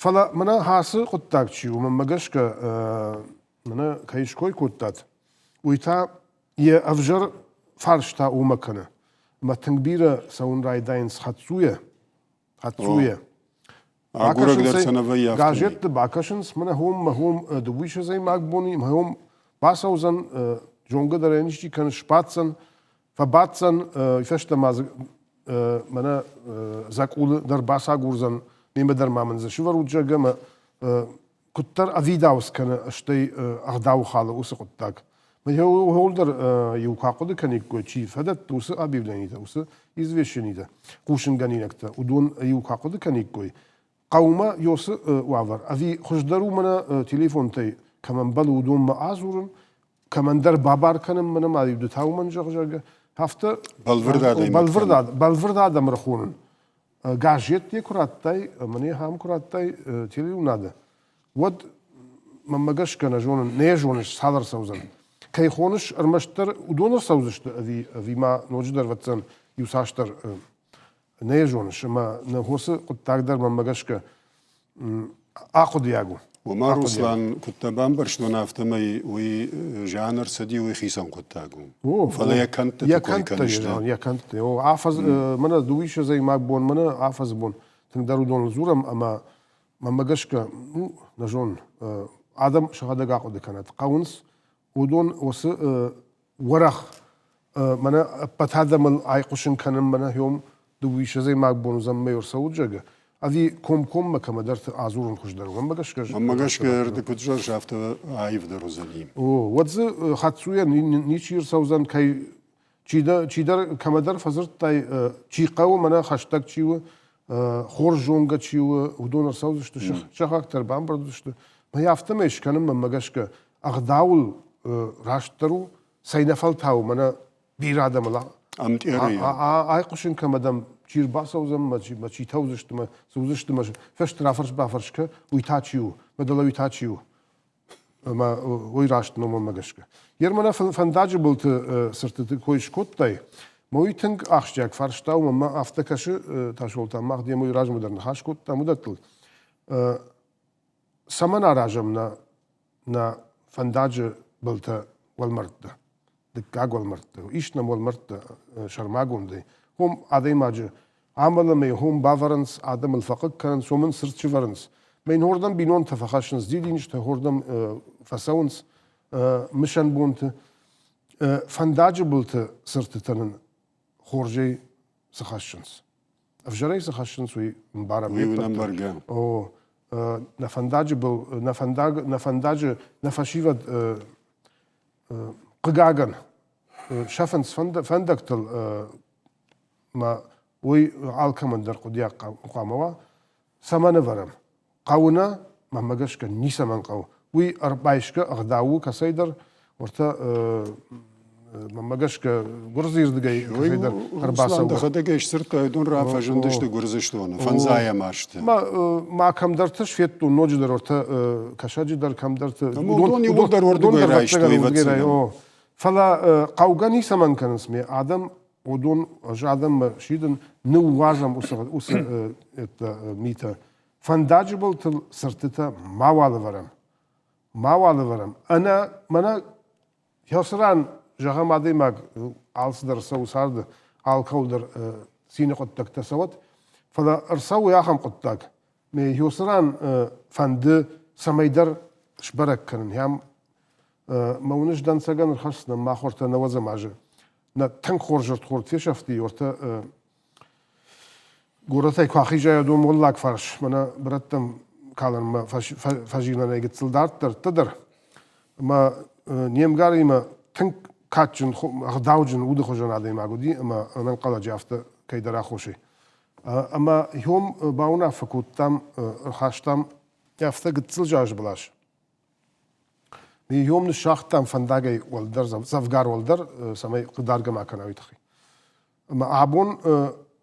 B: Фӕлӕ мӕнӕ ацы хъуыддаг чи у, мӕнмӕ гӕсгӕ, мӕнӕ кӕй ской кодтат, уый та йӕ ӕвзӕр фарс та уымӕ кӕны, ӕмӕ тынг бирӕ цӕуын райдайынц хӕддзуйӕ, хӕддзуйӕ.
A: Агурӕг дӕр сӕ нӕ вӕййы.
B: Газетты бакӕсынц, мӕнӕ хом, мӕ хом дыууиссӕдзӕймаг бони, мӕ хом бацӕудзӕн, зонгӕ дӕр ӕй ничи кӕны, сбаддзӕн, фӕбаддзӕн, фӕстӕмӕ дзы мӕнӕ дзӕкъулы дӕр бацагурдзӕн, мемӕ дӕр ма мын дзы сывӕрут, зӕгъгӕ, ӕмӕ куыддӕр ӕвидауц кӕны, стӕй ӕгъдау халы уыцы хъуыддаг. Уыл дӕр иу куы ахъуыды кӕниккой, чи фӕдӕтты уыцы объявленитӕ, уыцы извещенитӕ, хъусынгӕнинӕгтӕ, уыдон иу куы ахъуыды кӕниккой, хъӕумӕ ёсы уавӕр ӕви хуыздӕр у мӕнӕ телефонтӕй кӕм ӕмбӕлы, уыдонмӕ адзурын, кӕмӕндӕр бабар кӕнын мӕнӕ ма иу ды та уымӕн зӕгъ, зӕгъгӕ, афтӕ бӕлвырд адӕм ӕрхонын. Газеттӕ куы радтай, мӕнӕ ахӕм куы радтай телеуынады, уӕд мӕнмӕ гӕсгӕ нӕ зонын, нӕ зоныс, цал ӕрцӕудзӕн. Кӕй хоныс, ӕрмӕстдӕр уыдон ӕрцӕудзысты ӕви, ӕви ма ноджыдӕр ӕвӕццӕн иуцасдӕр нӕ зоныс, ӕмӕ нӕ хосы хъуыддаг дӕр мӕнмӕ гӕсгӕ ахъуыдыйаг у.
A: Уымӕ, Руслан, куыд дӕ бамбӕрстон, афтӕмӕй уый зиан ӕрцыди, уый хицӕн хъуыддаг у. Фӕлӕ йӕ кӕндты
B: йӕ кӕндтӕ, йӕ кӕндтӕ. О, афӕдз, мӕнӕ дыууиссӕдзӕймаг бон, мӕнӕ афӕдзы бон тынгдӕр уыдоныл дзурӕм ӕмӕ мӕнмӕ гӕсгӕ, ну, нӕ зонын. Адӕм сӕхӕдӕг ахъуыды кӕнӕт. Хъӕуынц уыдон уыцы уӕрӕх мӕнӕ ӕппӕт адӕмыл айхъуысын кӕнын мӕнӕ хьом дыууиссӕдзӕймаг бон уыдзӕн мӕ ӕрцӕуд зӕгъы, ӕви комкоммӕ кӕмӕдӕрты адзурын хуыздӕр у? Мӕнмӕ гӕсгӕ
A: Мӕнмӕ гӕсгӕ ды куыд зӕгъыс, афтӕ аивдӕр уыдзӕни.
B: О, уӕд дзы хӕддзуйӕ ничи ӕрцӕудзӕн, кӕй чидӕр кӕмӕдӕр фӕдзырдтай, чи хъӕуы, мӕнӕ хӕстӕг чи у, хорз зонгӕ чи у, уыдон ӕрцӕудзысты, сыхӕгтӕ ӕрбамбырд уыдзысты. Мӕ афтӕмӕй скӕнын мӕнмӕ гӕсгӕ ӕгъдауыл растдӕр у, цӕйнӕфӕлтау мӕнӕ бирӕ адӕмыл айхъуысын кӕм адӕм чи рбацӕудзӕн мӕ чи тӕудзысты мӕ цы уыдзысты мӕ фӕсты рафӕрс-бафӕрс кӕ, уый та чи у, мӕ дӕлӕ уый та чи у. Ӕмӕ уый раст номӕмӕ гӕсгӕ. Ер мӕнӕ фӕндаджы былты цыртыты кой скодтай, мӕ уый тынг ахсджиаг фарста у, мӕ афтӕ кӕсы, Тасолтан, мах демӕ уый размӕ дӕр ныхас кодтам уыдӕттыл. Цӕмӕн аразӕм нӕ нӕ фӕндаджы былтӕ уӕлмӕрдтӕ, дыккаг уӕлмӕрдтӕ, ис нӕм уӕлмӕрдтӕ сӕрмагондӕй. Уым адӕймаджы амӕл ӕмӕ уым бавӕрынц, адӕмыл фӕхъыг кӕнынц, уым ын цырт сывӕрынц. Мӕ йын уырдӕм бинонтӕ фӕхӕссынц дидинджытӕ, уырдӕм фӕцӕуынц мысӕн бонты. Фӕндаджы былты цыртытӕ нын хорзӕй цы хӕссынц? Ӕвзӕрӕй цы хӕссынц, уый ӕмбарӕм.
A: Уый уын ӕмбаргӕ.
B: О, нӕ фӕндаджы был, нӕ фӕндаг, нӕ фӕндаджы, нӕ фӕсивӕд хъыгагӕн сӕфынц фӕндӕгтыл мӕ уый алкӕмӕн дӕр хъуыдыйаг хъуамӕ уа. Цӕмӕн ӕвӕрӕм? Хъӕуы нӕ, мӕнмӕ гӕсгӕ, ницӕмӕн хъӕуы. Уый ӕрбайсгӕ ӕгъдау у кӕцӕйдӕр, уӕртӕ мӕнмӕ гӕсгӕ гуырдзыйырдыгӕй кӕцӕйдӕр ӕрбацӕугӕ.
A: Дӕхӕдӕг ӕй сдзырдтай, уыдон рафӕзындысты Гуырдзыстоны фӕндзайӕм азты.
B: Ма, ма кӕмдӕрты сфедтон ноджыдӕр уӕртӕ кӕсӕджы дӕр кӕмдӕрты.
A: Уыдон иууылдӕр уырдыгӕй райстой, ӕвӕццӕгӕн.
B: Фӕлӕ хъӕугӕ ницӕмӕн кӕнынц ме адӕм уыдон ӕз адӕммӕ сидын, ныууадзӕм уыцы, уыцы митӕ. Фӕндаджы былтыл цыртытӕ мауал ӕвӕрӕм. Мауал ӕвӕрӕм. Ӕнӕ мӕнӕ кӕцы ран, зӕгъӕм, адӕймаг алцыдӕр цӕуы царды, алкӕуыл дӕр цины хъуыддӕгтӕ цӕуӕд, фӕлӕ ӕрцӕуы ахӕм хъуыддаг, ме ёцы ран фӕнды цӕмӕйдӕр сбӕрӕг кӕнын. Ям мӕ уыныс дӕнцӕгӕн ӕрхӕсдзынӕн мӕ ахуыртӕ нӕуӕдзӕм азы. Нӕ тынг хорз ӕрдхорд фесӕфти, ортӕ горӕтӕй куы ахизай уыдон уӕллаг фарс, мӕнӕ бырӕттӕм калынмӕ фӕзилӕнӕй гыццыл дарддӕр дӕр. Ӕмӕ не мгаримӕ тынг кадджын, ӕгъдауджын уды хуызӕн адӕймаг уыди ӕмӕ ӕнӕнхъӕлӕджы афтӕ кӕйдӕр аххосӕй. Ӕмӕ йом бауынаффӕ кодтам, ӕрхастам афтӕ гыццыл заз бӕлас. Йом ныссагътам фӕндагӕй уӕлдӕр, дзӕвгар уӕлдӕр, цӕмӕй хъыгдаргӕ ма кӕна, уый тыххӕй. Ӕмӕ абон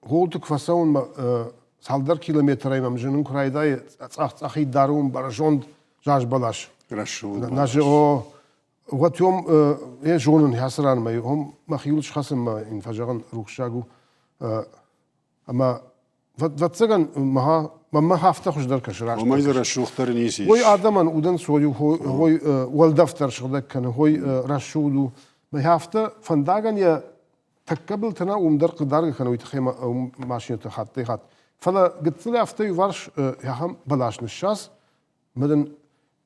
B: холты куы фӕцӕуын, цалдӕр километрӕй мӕм зынын куы райдайы цъӕх-цъӕхид дары уым бӕрзонд заз бӕлас.
A: Рӕсугъд.
B: Нӕзы, о, уӕд уым йӕ зонын ацы ранмӕ, уым мӕхиуыл схӕцынмӕ йын фӕзӕгъын рухсаг у. Ӕмӕ Вӕццӕгӕн, мӕнмӕ афтӕ хуыздӕр кӕсы раст.
A: Уымӕй дзы рӕсугъддӕр ницы ис.
B: Уый адӕмӕн удӕнцой у, хой уӕлдӕф дӕр сыгъдӕг кӕны, хой рӕсугъд у. Мӕ афтӕ фӕндагӕн йӕ тӕккӕ былты нӕ уым дӕр хъыгдаргӕ кӕны, уый тыххӕй машинӕты хаттӕй-хатт. Фӕлӕ гыццыл афтӕ иуварс ахӕм бӕлас ныссадз, Мӕ дын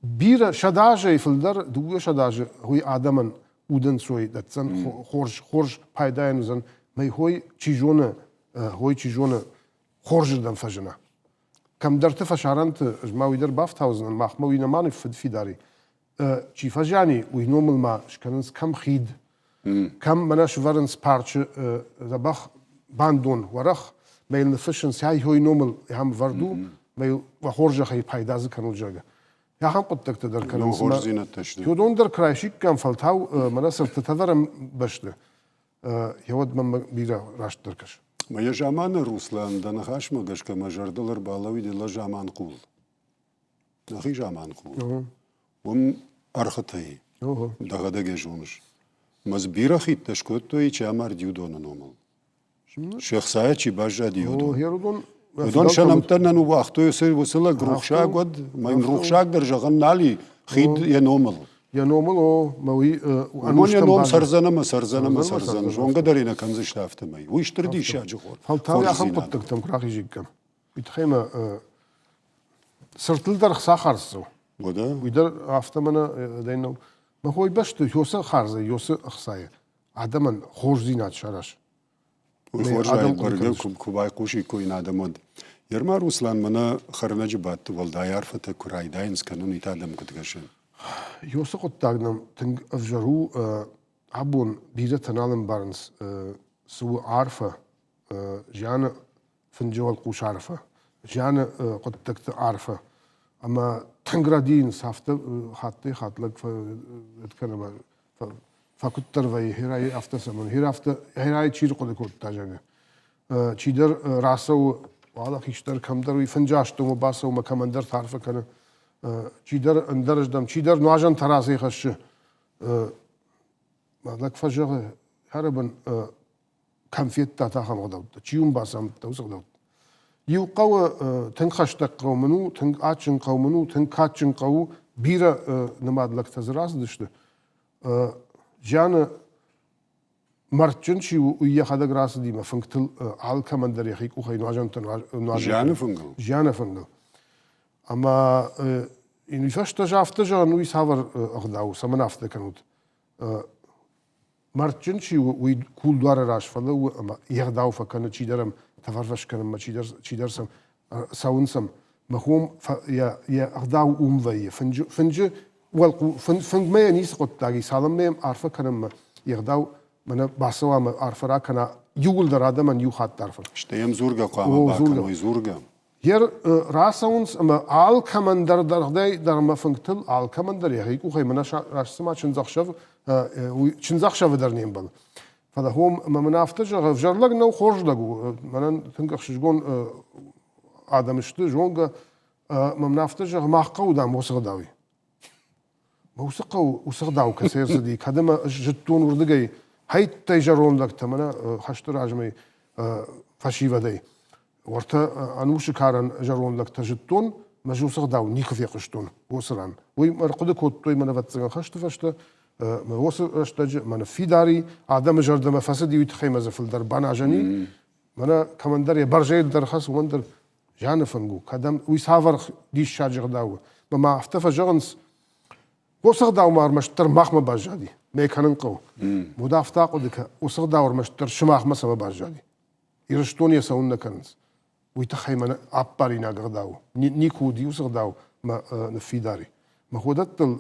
B: бирӕ сӕдӕазӕй фылдӕр, дыууӕ сӕдӕазы уый адӕмӕн удӕнцой дӕтдзӕн, хорз, хорз пайдайӕн уыдзӕн. Мӕ хой, чи зоны, хой, чи зоны, хорзырдӕм фӕзына. Кӕмдӕрты фӕсарӕнты, ӕз ма уый дӕр бафтаудзынӕн, махмӕ уый нӕма ныффыдфидар и. Чи фӕзиани, уый номыл ма скӕнынц кӕм хид, кӕм мӕнӕ сывӕрынц парчы дзӕбӕх бандон уӕрӕх, мӕ йыл ныффыссынц ай номыл ахӕм вӕрд у, мӕ йыл уӕ хорзӕхӕй пайда дзы кӕнут, зӕгъгӕ. Ахӕм хъуыддӕгтӕ дӕр кӕнынц.
A: Хорздзинӕдтӕ сты.
B: Уыдон дӕр куы райсиккам, фӕлтау мӕнӕ цыртытӕ вӕрӕм бӕсты, йӕ уӕд мӕм бирӕ растдӕр кӕсы.
A: Мӕ йӕ заманы, Руслан, дӕ ныхасмӕ гӕсгӕ мӕ зӕрдыл ӕрбалӕууид лӕ заманхъул. Нӕхи заманхъул. Уым ӕрхытӕй, дӕхӕдӕг ӕй зоныс. Мӕ дзы бирӕ хидтӕ скодтой, чи амарди, уыдоны номыл. Се хцайӕ чи баззади, уыдон. Уыдон сӕ нӕмттӕ нӕ ныууагътой, уыцы лӕг рухсаг уӕд, мӕ йын рухсаг дӕр зӕгъын нал и, хид йӕ номыл.
B: Йӕ номыл, о, мӕ уый
A: Уымӕн йӕ ном цӕрдзӕн ӕмӕ цӕрдзӕн ӕмӕ цӕрдзӕн, зонгӕ дӕр ӕй нӕ кӕндзысты афтӕмӕй. Уый стыр диссаджы хор.
B: Фӕлтау ахӕм хъуыддӕгтӕм куы рахизиккам. Уый тыххӕй мӕ цыртыл дӕр хца хардз цӕуы.
A: Уӕдӕ?
B: Уый дӕр афтӕ мӕнӕ дӕй нӕу. Мӕ хой бӕсты ёсы хардзӕй, ёсы ӕхцайы адӕмӕн хорздзинад сараз.
A: Уый хорз бӕргӕ куы байхъусиккой адӕм, уӕд. Ерма Руслан мӕнӕ хӕрнӕджы бадты уӕлдай арфӕтӕ куы райдайынц кӕнын, уый та адӕм куыд кӕсы?
B: Ёсы хъуыддаг нӕм тынг ӕвзӕр у. Абон бирӕтӕ нал ӕмбарынц, цы у арфӕ, зианы фынджы уӕлхъус арфӕ, зианы хъуыддӕгты арфӕ. Ӕмӕ тынг рӕдийынц, афтӕ хаттӕй-хатт лӕг кӕны фӕкуыддӕр вӕййы, херайы афтӕ цӕмӕн, хер афтӕ, херайы чи рхъуыды кодта, зӕгъгӕ. Чидӕр рацӕуы, уӕлӕ хистӕр кӕмдӕр уый фынджы астӕумӕ бацӕуы мӕ кӕмӕндӕр арфӕ кӕны. Чидӕр ӕндӕрыздӕм, чидӕр нуазӕн тӕрасӕй хӕссы. Лӕг фӕзӕгъы, хӕрӕбын кӕм федтат ахӕм ӕгъдӕуттӕ, чи уын бацамыдта уыцы ӕгъдӕуттӕ. Иу хъӕуы тынг хӕстӕг хъӕу мын у, тынг адджын хъӕу мын у, тынг кадджын хъӕу у, бирӕ нымад лӕгтӕ дзы рацыдысты. Зианы мӕрдджын чи у, уый йӕхӕдӕг рацыди мӕ фынгтыл алкӕмӕн дӕр йӕхи къухӕй нуазӕнтӕ нуазӕнтӕ.
A: Зианы фынгыл?
B: Зианы фынгыл. Ӕмӕ уый фӕстӕ афтӕ зӕгъын, уый цавӕр ӕгъдау у, цӕмӕн афтӕ кӕнут? Мӕрдджын чи у, уый кулдуары раз фӕлӕууы ӕмӕ йе гъдау фӕкӕны, чидӕр ӕм тӕфӕрфӕс кӕнынмӕ, чидӕр, чидӕр сӕм цӕуынц ӕм. Мӕ хом йӕ, йӕ ӕгъдау уым вӕййы. Фынджы, фынджы уӕлхъу, фынгмӕ йӕ ницы хъуыддаг и, цалынмӕ йӕм арфӕ кӕнынмӕ йе гъдау мӕнӕ бацӕуа ӕмӕ арфӕ ракӕна иууылдӕр адӕмӕн иу хатт арфӕ.
A: Стӕй йӕм дзургӕ хъуамӕ бакӕной, дзургӕ.
B: Йе рацӕуынц ӕмӕ алкӕмӕн дӕр дӕргъдӕй дӕр мӕ фынгтыл алкӕмӕн дӕр йӕхи къухӕй мӕнӕ раст цыма чындзӕхсӕв, чындзӕхсӕвы дӕр не мбӕлы. Фӕлӕ хом ӕмӕ мын афтӕ зӕгъы, ӕвзӕр лӕг нӕу, хорз лӕг у. Мӕнӕн тынг ӕхсызгон адӕм сты, зонгӕ. Мӕ мын афтӕ зӕгъы, мах хъӕуы, дам, уыцы гъдауи. Уыцы хъӕу уыцы гъдау кӕцӕй ӕрцыди, кӕд ӕмӕ зыдтон уырдыгӕй хӕйттӕй зӕронд лӕгтӕ, мӕнӕ хӕсты размӕ фӕсивӕдӕй. Уӕртӕ ӕнусы карӕн зӕронд лӕгтӕ зыдтон, мӕ уыцы гъдау никуы фехъуыстон уыцы ран. Уый ӕрхъуыды кодтой мӕн ӕвӕццӕгӕн хӕсты фӕстӕ, мӕ уыцы рӕстӕджы мӕ ныффидар и, адӕмы зӕрдӕмӕ фӕцыди, уый тыххӕй мӕ дзы фылдӕр баназӕн и. Мӕнӕ кӕмӕндӕр йӕ бӕрзӕйыл дӕр хӕц, уымӕн дӕр зианы фынг у, кӕдӕм, уый цавӕр диссаджы ӕгъдау у. Мӕ ма афтӕ фӕзӕгъынц, уыцы ӕгъдау ма ӕрмӕстдӕр махмӕ баззади, мӕ кӕнын хъӕуы. Уӕд афтӕ ахъуыды кӕ, уыцы ӕгъдау ӕрмӕстдӕр сымахмӕ цӕмӕ баззади. Ирыстон йӕ цӕуын нӕ кӕнынц. Уый тыххӕй мӕ аппаринаг ӕгъдау у. Никуы уыди уыцы ӕгъдау мӕ ныффидар и. Мӕ ходӕттыл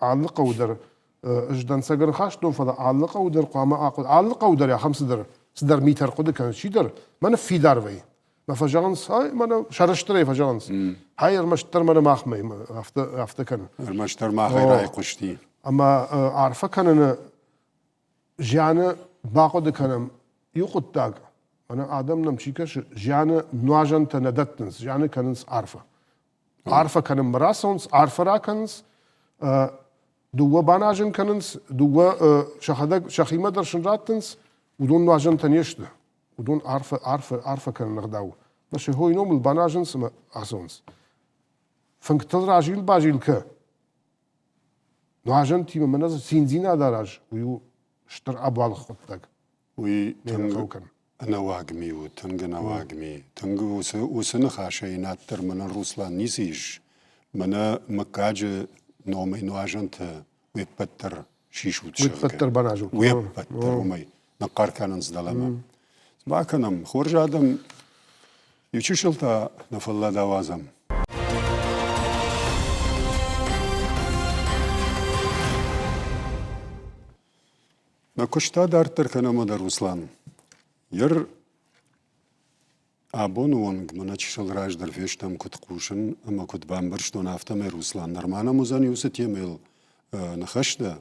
B: алы хъӕуы дӕр ӕз дӕнцӕг ӕрхастон, фӕлӕ алы хъӕуы дӕр хъуамӕ ахъуыды, алы хъӕуы дӕр ахӕм цыдӕр, цыдӕр митӕ ӕрхъуыды кӕны чидӕр, мӕ ныффидар вӕййы. Мӕ фӕзӕгъынц, ай, мӕнӕ сӕрыстырӕй фӕзӕгъынц, ай, ӕрмӕстдӕр мӕнӕ махмӕ афтӕ, афтӕ кӕны.
A: Ӕрмӕстдӕр махӕй райхъуысти.
B: Ӕмӕ арфӕ кӕныны зианы бахъуыды кӕнӕм иу хъуыддаг, мӕнӕ адӕм нӕм чи кӕсы, зианы нуазӕнтӕ нӕ дӕттынц, зианы кӕнынц арфӕ. Арфӕ кӕнынмӕ рацӕуынц, арфӕ ракӕнынц, дыууӕ баназын кӕнынц, дыууӕ сӕхӕдӕг сӕхимӕ дӕр сын раттынц, уыдон нуазӕнтӕ не сты. Уыдон арфӕ, арфӕ, арфӕ кӕнын ӕгъдау. Мӕ сӕ хойы номыл баназынц ӕмӕ ацӕуынц. Фынгтыл разил-базил кӕ. Нуазӕнтимӕ мӕнӕ дзы циндзинад араз, уый у стыр ӕбуалгъ хъуыддаг.
A: Уый тынг ӕнӕуаг ми у, тынг ӕнӕуаг ми. Тынг уыцы, уыцы ныхасӕй наддӕр мӕнӕн Руслан ницы ис. Мӕнӕ мыггаджы номӕй нуазӕнтӕ уе ппӕт дӕр сисут,
B: Уе ппӕт дӕр баназут.
A: Уе ппӕт дӕр уымӕй ныхъхъӕр кӕнынц дӕлӕмӕ. Бакӕнӕм, хорз адӕм, иу чысыл та нӕ фӕллад ауадзӕм. Нӕ куыст та дарддӕр кӕнӕм ӕдӕр Руслан. Ер абоны онг мӕнӕ чысыл раздӕр фестӕм куыд хъусын ӕмӕ куыд бамбӕрстон, афтӕмӕй Руслан нырма нӕм уыдзӕн уыцы темӕйыл ныхӕстӕ,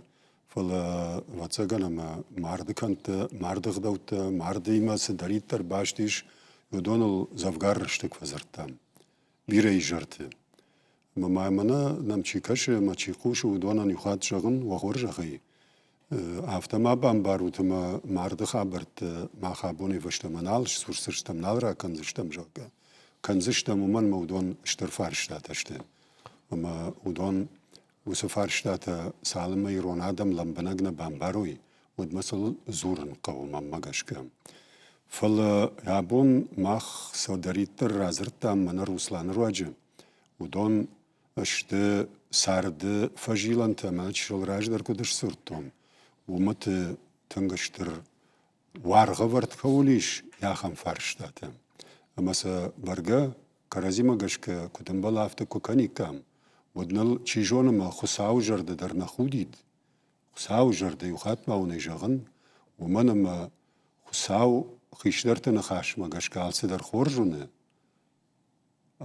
A: фӕлӕ ӕвӕццӕгӕн ӕмӕ марды кӕндтӕ, марды ӕгъдӕуттӕ, мардимӕ цыдӕриддӕр баст ис, уыдоныл дзӕвгар рӕстӕг фӕдзырдтам. Бирӕ изӕрты. Ӕмӕ ма мӕнӕ нӕм чи кӕсы ӕмӕ чи хъусы, уыдонӕн иу хатт зӕгъын, уӕ хорзӕхӕй, афтӕ ма бамбарут ӕмӕ марды хабӕрттӕ мах абонӕй фӕстӕмӕ нал сдзурдзыстӕм, нал ракӕндзыстӕм, зӕгъгӕ. Кӕндзыстӕм, уымӕн ӕмӕ уыдон стыр фарстатӕ сты. Ӕмӕ уыдон уыцы фарстатӕ цалынмӕ ирон адӕм лӕмбынӕг нӕ бамбарой, уӕдмӕ сыл дзурын хъӕуы мӕнмӕ гӕсгӕ. Фӕлӕ абон мах цӕудӕриддӕр радзырдтам мӕнӕ Русланы руаджы, уыдон. сты царды фӕзилӕнтӕ ӕмӕ чысыл раздӕр куыд сдзырдтон, уымыты тынг стыр уаргъӕвӕрд кӕуыл ис, ахӕм фарстатӕ. Ӕмӕ сӕ бӕргӕ кӕрӕдзимӕ гӕсгӕ куыд ӕмбӕлы, афтӕ куы кӕниккам, уӕд ныл, чи зоны, мӕ Хуыцауы зӕрдӕ дӕр нӕ худид. Хуыцауы зӕрдӕ иу хатт ма уын ӕй зӕгъын, уымӕн ӕмӕ Хуыцау хистӕрты ныхасмӕ гӕсгӕ алцыдӕр хорз уыны,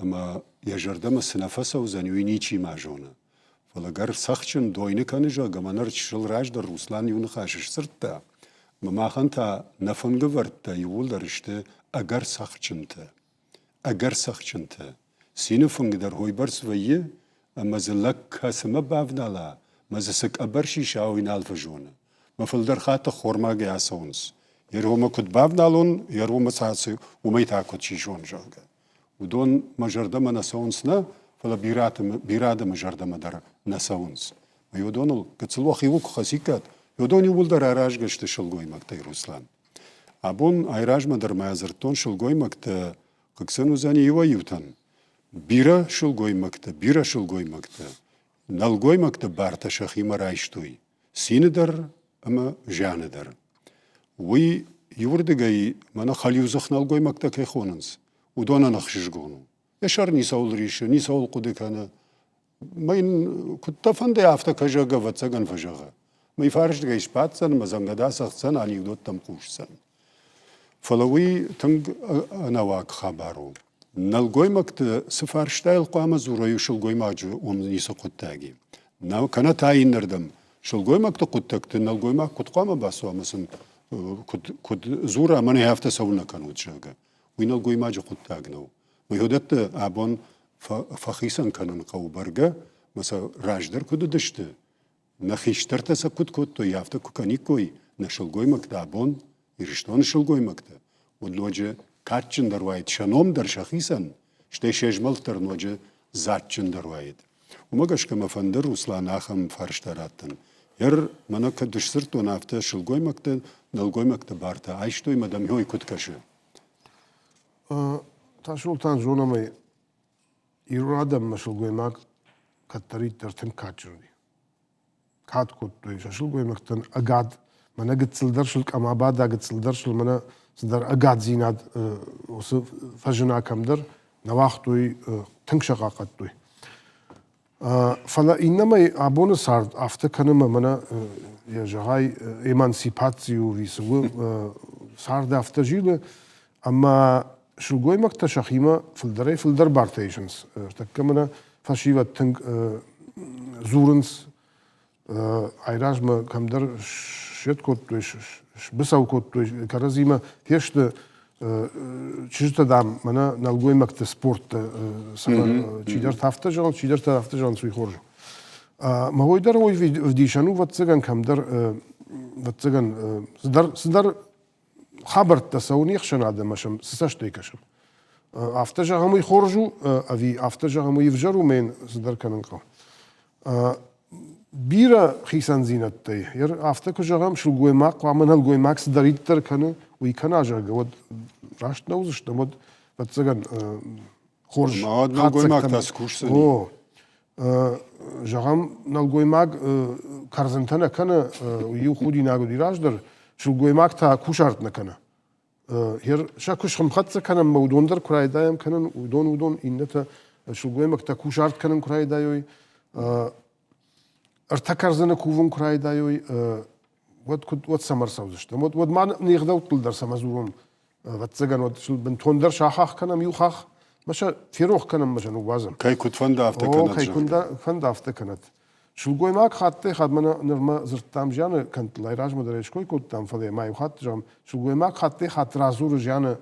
A: ӕмӕ йӕ зӕрдӕмӕ цы нӕ фӕцӕудзӕн, уый ничи ма зоны. Фӕлӕ гӕр цӕхджын дойны кӕны, зӕгъгӕ, мӕ ныр чысыл раздӕр Руслан иу ныхас сдзырдта, ӕмӕ махӕн та нӕ фынгӕвӕрдтӕ иууылдӕр сты ӕгӕр цӕхджынтӕ. Ӕгӕр цӕхджынтӕ. Цины фынг дӕр уыйбӕрц вӕййы, ӕмӕ дзы лӕг кӕцымӕ бавнала, мӕ дзы цы къӕбӕр сиса, уый нал фӕзоны. Мӕ фылдӕр хатт ӕххормагӕй ацӕуынц. Йе ргъомӕ куыд бавналон, йе ргъомӕ цы уымӕй та куыд сисон, зӕгъгӕ. Уыдон мӕ зӕрдӕмӕ нӕ цӕуынц нӕ, фӕлӕ бирӕ адӕмы зӕрдӕмӕ дӕр нӕ цӕуынц. Мӕ уыдоныл гыццыл уӕхиуыл куы хӕциккат, уыдон иууылдӕр аразгӕ сты сылгоймӕгтӕй, Руслан. Абон айразмӕ дӕр ма дзырдтон сылгоймӕгтӕ хъыг сын уыдзӕни иуӕй-иутӕн. Бирӕ сылгоймӕгтӕ, бирӕ сылгоймӕгтӕ нӕлгоймӕгты бартӕ сӕхимӕ райстой цины дӕр ӕмӕ зианы дӕр. Уый иуырдыгӕй мӕнӕ хӕлиудзых нӕлгоймӕгтӕ кӕй хонынц, уыдонӕн ӕхсызгон у. Йӕ сӕр ницӕуыл рисы, ницӕуыл хъуыды кӕны. Мӕ йын куыд дӕ фӕнды, афтӕ кӕзӕг, ӕвӕццӕгӕн, фӕзӕгъы. Мӕ фарстгӕй сбаддзӕн, мӕ дзӕнгӕда цӕгъддзӕн, анекдоттӕм хъусдзӕн. Фӕлӕ уый тынг ӕнӕуаг хабар у. Нӕлгоймӕгты цы фарстайыл хъуамӕ дзурой сылгоймаджы, уым ницы хъуыддаг и. Кӕнӕ та иннӕрдӕм, сылгоймӕгты хъуыддӕгты нӕлгоймаг куыд хъуамӕ бацуа ӕмӕ сын куыд, куыд дзура, мӕнӕ афтӕ цӕуылнӕ кӕнут, зӕгъгӕ. Уый нӕлгоймаджы хъуыддаг нӕу. Уый уыдӕтты абон фӕхицӕн кӕнын хъӕуы бӕргӕ, мӕ сӕ раздӕр куыд уыдысты, Нӕ хистӕртӕ сӕ куыд кодтой, афтӕ куы кӕниккой нӕ сылгоймӕгтӕ абон, Ирыстоны сылгоймӕгтӕ, уӕд ноджы кадджындӕр уаид сӕ ном дӕр сӕхицӕн, стӕй се змӕлд дӕр ноджы дзаджджындӕр уаид. Уымӕ гӕсгӕ мӕ фӕнды Руслан ахӕм фарста раттын. Ер мӕнӕ кӕд сдзырдтон, афтӕ сылгоймӕгтӕ нӕлгоймӕгты бартӕ айстой мӕ дӕм ой куыд кӕсы?
B: Тасолтан, зонӕм ӕй, ирон адӕммӕ сылгоймаг кӕддӕриддӕр тынг кадджын уыди. Кад кодтой сӕ сылгоймӕгтӕн ӕгад, мӕнӕ гыццылдӕр сыл къамабада, гыццылдӕр сыл мӕнӕ цыдӕр ӕгаддзинад уыцы фӕзына кӕмдӕр нӕ уагътой, тынг сӕ хъахъхъӕдтой. Фӕлӕ иннӕмӕй абоны цард афтӕ кӕны мӕ мӕнӕ йӕ зӕгъай эмансипаци у ӕви цы у, цард афтӕ зилы, ӕмӕ сылгоймӕгтӕ сӕхимӕ фылдӕрӕй-фылдӕр бартӕ исынц. Тӕккӕ мӕнӕ фӕсивӕд тынг дзурынц, айразмӕ кӕмдӕр сед кодтой, сбыцӕу кодтой, кӕрӕдзимӕ фесты чызджытӕ, дам, мӕнӕ нӕлгоймӕгты спортты чидӕртӕ афтӕ зӕгъынц, чидӕртӕ афтӕ зӕгъынц, уый хорз у. Мӕ уый дӕр уый вдисӕн у, ӕвӕццӕгӕн, кӕмдӕр, ӕвӕццӕгӕн, цыдӕр, цыдӕр хабӕрттӕ цӕуы не хсӕнад ӕмӕ сӕм цы цӕстӕй кӕсӕм. Афтӕ зӕгъӕм, уый хорз у, ӕви афтӕ зӕгъӕм, уый ӕвзӕр у, мӕ йын цыдӕр кӕнын хъӕуы. Бирӕ хицӕндзинӕдтӕй, афтӕ куы зӕгъӕм, сылгоймаг хъуамӕ нӕлгоймаг цыдӕриддӕр кӕны, уый кӕна, зӕгъгӕ, уӕд раст нӕ уыдзыстӕм, уӕд, ӕвӕццӕгӕн, хорз
A: Нӕлгоймаг та скусдзӕни.
B: О, зӕгъӕм, нӕлгоймаг кӕрдзынтӕ нӕ кӕны, иу худинаг уыди раздӕр, сылгоймаг та кусарт нӕ кӕны. Сӕ куы схӕмхӕццӕ кӕнӕм ӕмӕ уыдон дӕр куы райдайӕм кӕнын, уыдон, уыдон, иннӕтӕ сылгоймӕгтӕ кусарт кӕнын куы райдайой, ӕртӕ кӕрдзыны кувын куы райдайой, уӕд куыд уӕд цӕмӕ ӕрцӕудзыстӕм? Уӕд, уӕд ма не гъдӕуттыл дӕр цӕмӕ дзурон? Ӕвӕццӕгӕн, уӕд сыл бынтондӕр сахах кӕнӕм иу хах, мӕ сӕ ферох кӕнӕм мӕ сӕ ныууадзӕм.
A: Кӕй куыд фӕнды, афтӕ кӕнӕд.
B: Кӕй куыд фӕнды, афтӕ кӕнӕд. Сылгоймаг хаттӕй-хатт мӕнӕ нырмӕ дзырдтам зианы кӕндтыл, ай размӕ дӕр ӕй ской кодтам, фӕлӕ ма иу хатт зӕгъӕм, сылгоймаг хаттӕй-хатт радзуры зианы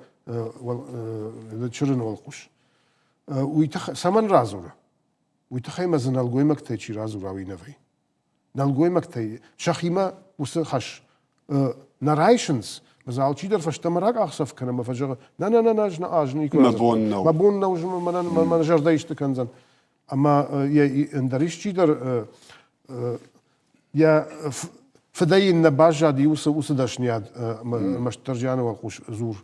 B: чырыны уӕлхъус. Уый тыххӕй цӕмӕн радзуры? Уый тыххӕй ма дзы нӕлгоймӕгтӕй чи радзура, уый нӕ вӕййы. Нӕлгоймӕгтӕй сӕхимӕ уыцы хӕс нӕ райсынц, дзы алчидӕр фӕстӕмӕ ракъахдзӕф кӕны ӕмӕ фӕзӕгъы, нӕ, нӕ, нӕ, нӕ, ӕз нӕ, ӕз никуы
A: Мӕ бон нӕу.
B: Мӕ бон нӕу, мӕнӕн мӕ зӕрдӕ исты кӕндзӕн. Ӕмӕ йӕ ӕндӕр исчидӕр йӕ фыдӕй йын нӕ баззади уыцы уыцы дӕсныйад ӕрмӕстдӕр зианы уӕлхъус дзур.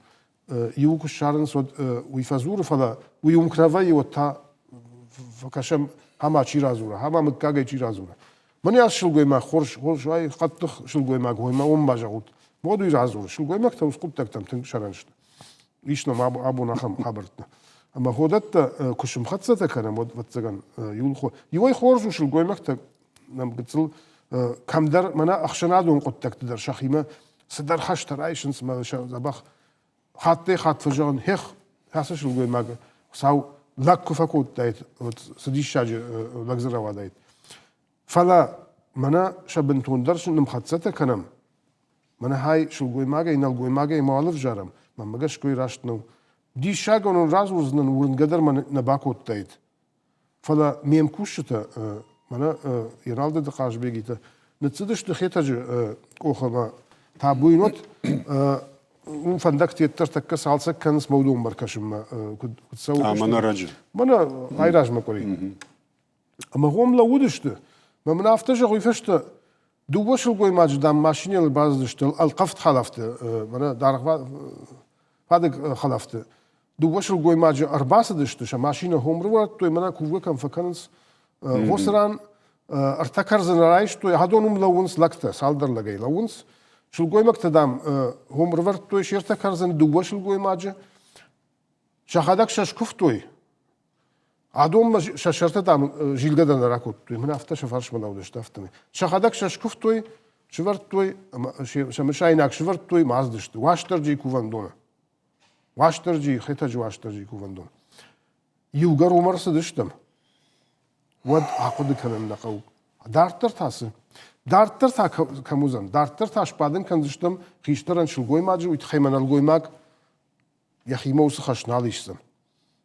B: Иуы куы ссарынц, уӕд уый фӕдзуры, фӕлӕ уый уым куы нӕ вӕййы, уӕд та фӕкӕсӕм. Ӕмӕ чи радзура, ӕмӕ мыггагӕй чи радзура. Мӕнӕ ацы сылгоймаг хорз, хорз уай, хъӕддых сылгоймаг уой, мӕ уым ма зӕгъут. Уӕд уый радзуры. Сылгоймӕгтӕ уыцы хъуыддӕгтӕм тынг сӕрӕн сты. Ис нӕм абон ахӕм хабӕрттӕ. Ӕмӕ ходӕттӕ куы сымхӕццӕтӕ кӕнӕм, уӕд, ӕвӕццӕгӕн, иуыл иуӕй хорз у сылгоймӕгтӕ нӕм гыццыл кӕмдӕр мӕнӕ ӕхсӕнадон хъуыддӕгты дӕр сӕхимӕ цыдӕр хӕстӕ райсынц мӕ сӕ дзӕбӕх хаттӕй-хатт фӕзӕгъын, хех, ацы сылгоймаг Хуыцау лӕг куы фӕкодтаид, уӕд цы диссаджы лӕг дзы рауадаид. Фӕлӕ мӕнӕ сӕ бынтондӕр нымхӕццӕтӕ кӕнӕм, мӕнӕ хай сылгоймагӕй, нӕлгоймагӕй мауал ӕвзарӕм, мӕнмӕ гӕсгӕ уый раст нӕу. Диссагон ын радзурдзынӕн, уырнгӕ дӕр мӕ нӕ бакодтаид. Фӕлӕ ме мкусджытӕ, мӕнӕ Еналдыты Хъазбегитӕ, ныццыдысты Хетӕджы къохы табуйнот, уым фӕндӕгты йеддӕр тӕккӕ цалцӕг кӕнынц мӕ уыдонмӕ ӕркӕсынмӕ куыд цӕуы.
A: А, мӕнӕ раджы.
B: Мӕнӕ айразмӕ къуыри. Ӕмӕ гъом лӕууыдысты. Мӕ мын афтӕ зӕгъ, уый фӕстӕ дыууӕ сылгоймаджы, дам, машинӕйыл бацыдысты ӕлхъывд хӕлӕфты, мӕнӕ даргъвадыг хӕлӕфты. Дыууӕ сылгоймаджы ӕрбацыдысты, сӕ машинӕ хом рывӕрдтой, мӕнӕ кувгӕ кӕм фӕкӕнынц, уыцы ран ӕртӕ кӕрдзыны райстой, адон уым лӕууынц лӕгтӕ, цалдӕр лӕгӕй лӕууынц. Сылгоймӕгтӕ, дам, хом рывӕрдтой се ртӕ кӕрдзыны дыууӕ сылгоймаджы. Сӕхӕдӕг сӕ скуывтой, Адонмӕ сӕ сӕртӕ, дам, зилгӕ дӕр нӕ ракодтой. Мын афтӕ сӕ фарсмӕ лӕудысты, афтӕмӕй. Сӕхӕдӕг сӕ скуывтой, сывӕрдтой, ӕмӕ сӕ мысайнаг сывӕрдтой, ма ацыдысты. Уастырджийы кувӕндоны. Уастырджийы, Хетӕджы Уастырджийы кувӕндон. Иугӕр уым ӕрцыдыстӕм, уӕд ахъуыды кӕнын нӕ хъӕуы. Дарддӕр та цы? Дарддӕр та кӕм уыдзӕн? Дарддӕр та сбадын кӕндзыстӕм хистӕрӕн сылгоймаджы, уый тыххӕй мӕ нӕлгоймаг йӕхимӕ уыцы хӕс нал исдзӕн.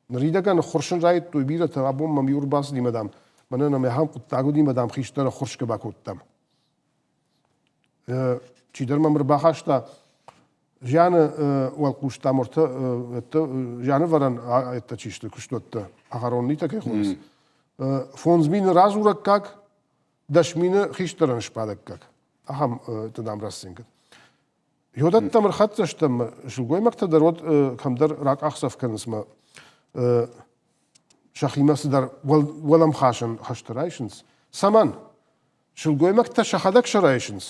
B: Ныридӕгӕн ӕххуырсын райдыдтой бирӕтӕ, абон мӕм иу ӕрбацыди мӕ, дам, мӕнӕ нӕм ахӕм хъуыддаг уыди мӕ, дам, хистӕр ӕххуырсгӕ бакодтам. Чидӕр мӕм ӕрбахаста зианы уӕлхъус, дам, ӕртӕ зианы вӕрӕн ӕдтӕ чи сты, куыстуӕттӕ, ӕгӕрон кӕй хонынц. 5000 радзурӕггаг, 10 000 хистӕрӕн сбадӕггаг. Ахӕм, дам, расценкӕ. Йодӕттӕм ӕрхӕццӕ стӕм, сылгоймӕгтӕ дӕр уӕд кӕмдӕр ракъахдзӕф кӕнынц мӕ сӕхимӕ цыдӕр уӕлӕмхасӕн хӕстӕ райсынц. Цӕмӕн? Сылгоймӕгтӕ сӕхӕдӕг сӕ райсынц?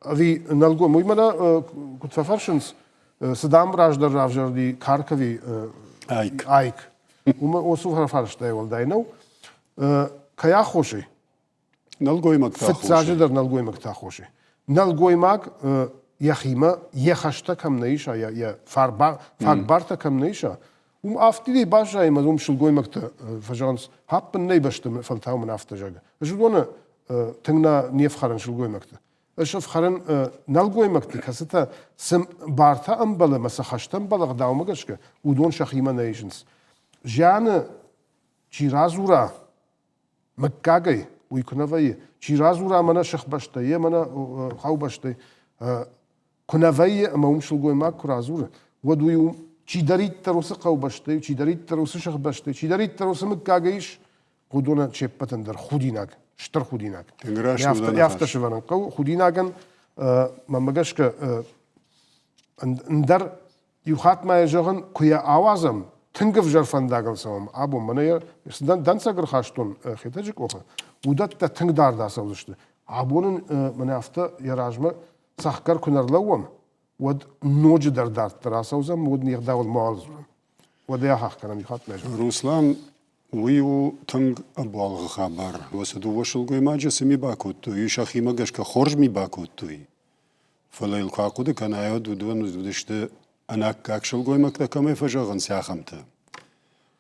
B: Ӕви нӕлгоймаг? Уый мӕнӕ куыд фӕфӕрсынц, цы дам раздӕр равзӕрди карк ӕви
A: айк?
B: Айк. Уымӕ уыцы фарстайы уӕлдай нӕу. Кӕй аххосӕй?
A: Нӕлгоймӕгты
B: Фыццаджыдӕр нӕлгоймӕгты аххосӕй. Нӕлгоймаг йӕхимӕ йӕ хӕстӕ кӕм нӕ иса, йӕ фаг бартӕ кӕм нӕ иса, уым афтидӕй баззайы ӕмӕ уым сылгоймӕгтӕ фӕзӕгъынц, хӕппын нӕй бӕсты фӕлтау мын афтӕ зӕгъы. Ӕз уыдоны тынг нӕ не фхӕрын сылгоймӕгты. Ӕз ӕфхӕрын нӕлгоймӕгты, кӕцытӕ цы бартӕ ӕмбӕлы ӕмӕ цы хӕстӕ ӕмбӕлы ӕгъдаумӕ гӕсгӕ, уыдон сӕхимӕ нӕ исынц. Зианы чи радзура, мыггагӕй, уый куы нӕ вӕййы, чи радзура мӕнӕ сыхбӕстӕй, йе мӕнӕ хъӕубӕстӕй, куы нӕ вӕййы ӕмӕ уым сылгоймаг куы радзуры, уӕд уый у, чидӕриддӕр уыцы хъӕубӕстӕй, чидӕриддӕр уыцы сыхбӕстӕй, чидӕриддӕр уыцы мыггагӕй ис, уыдонӕн се ппӕтӕн дӕр худинаг, стыр худинаг. Афтӕ сӕвӕрын хъӕуы худинагӕн, мӕнмӕ гӕсгӕ, ӕндӕр Иу хатт ма йӕ зӕгъын, куы йӕ ауадзӕм, тынг ӕвзӕр фӕндагыл цӕуӕм абон, мӕнӕ йӕ цы дӕнцӕг ӕрхастон Хетӕджы къохы, уыдӕттӕ тынг дард ацӕудзысты. Абон ын мӕнӕ афтӕ йӕ размӕ цӕхгӕр куы нӕ рлӕууӕм, уӕд ноджыдӕр дарддӕр ацӕудзӕн, уӕд не гъдауыл мауал дзурӕм. Уӕд ӕй ахахх кӕнӕм иу хатт ма зӕгъын.
A: Руслан, уый у тынг ӕбуалгъы хабар. Уыцы дыууӕ сылгоймаджы цы ми бакодтой, уый сӕхимӕ гӕсгӕ хорз ми бакодтой. Фӕлӕ йыл куы ахъуыды кӕнай, уӕд уыдон уыдысты ӕнаккаг сылгоймӕгтӕ кӕмӕй фӕзӕгъынц, ахӕмтӕ.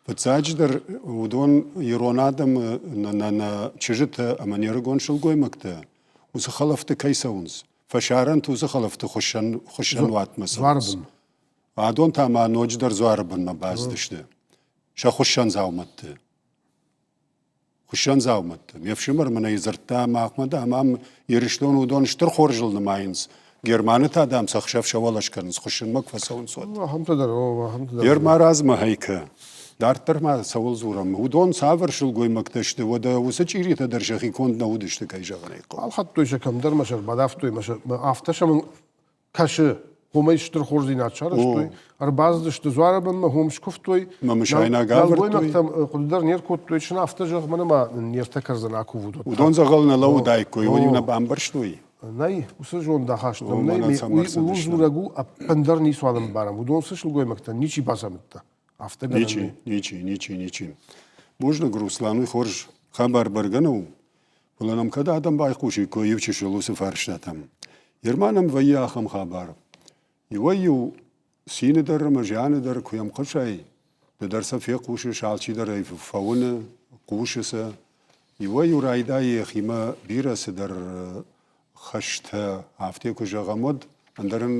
A: Фыццаджыдӕр уыдон ирон адӕмы нӕ нӕ чызджытӕ ӕмӕ не рыгон сылгоймӕгтӕ уыцы хӕлӕфты кӕй цӕуынц, фӕсарӕнты уыцы хӕлӕфты хуыссӕн, хуыссӕнуатмӕ цӕуынц. Адон та ма ноджыдӕр дзуары бынмӕ бацыдысты сӕ хуыссӕн дзаумӕтты. Хуыссӕн дзаумӕтты. Ме фсымӕр мын ӕй дзырдта, махмӕ, дам, ам Ирыстоны уыдон стыр хорзыл нымайынц. Германы та, дам, сӕ хсӕв сӕ уӕлӕ скӕнынц, хуыссынмӕ куы фӕцӕуынц, уӕд.
B: Ахӕмтӕ дӕр, о, ахӕмтӕ дӕр.
A: Йе рмарадз-ма Хайкӕ. Дарддӕр ма цӕуыл дзурӕм? Уыдон цавӕр сылгоймӕгтӕ сты, уӕдӕ уыцы чъиритӕ дӕр сӕхи конд нӕ уыдысты, кӕй зӕгъын ӕй хъӕуы.
B: Ӕлхӕдтой сӕ кӕмдӕр, мӕ сӕ ӕрбадавтой, мӕ сӕ афтӕ сӕм кӕсы. Хомӕй стыр хорздзинад сарӕзтой, ӕрбацыдысты дзуары бынмӕ, хом скуывтой.
A: Мӕ мысайнаг ӕвӕрдтой.
B: Нӕлгоймӕгтӕм хъуыды дӕр не ркодтой, сын афтӕ зӕгъ, мӕнӕ ма не ртӕ кӕрдзын акувут.
A: Уыдон дзӕгъӕл нӕ лӕууыдаиккой, уый нӕ бамбӕрстой.
B: Нӕй, уыцы зондахаст нӕм нӕй, уый ууыл дзурӕг у, ӕппындӕр ницуал ӕмбарӕм. Уыдон цы сылгоймӕгтӕн ничи бацамыдта. Афтӕ гӕнӕн
A: Ничи, ничи, ничи, ничи. Бузныг, Руслан, уый хорз хабар бӕргӕ нӕу, фӕлӕ нӕм кӕд адӕм байхъусиккой иу чысыл уыцы фарстатӕм. Ерма нӕм вӕййы ахӕм хабар. Иуӕй-иу цины дӕр ӕмӕ зианы дӕр куы йӕм хъусай, ды дӕр сӕ фехъусыс, алчидӕр ӕй фӕуыны, хъусы сӕ. Иуӕй-иу райдайы йӕхимӕ бирӕ цыдӕр хӕстӕ, афтӕ куы зӕгъӕм, уӕд ӕндӕр ын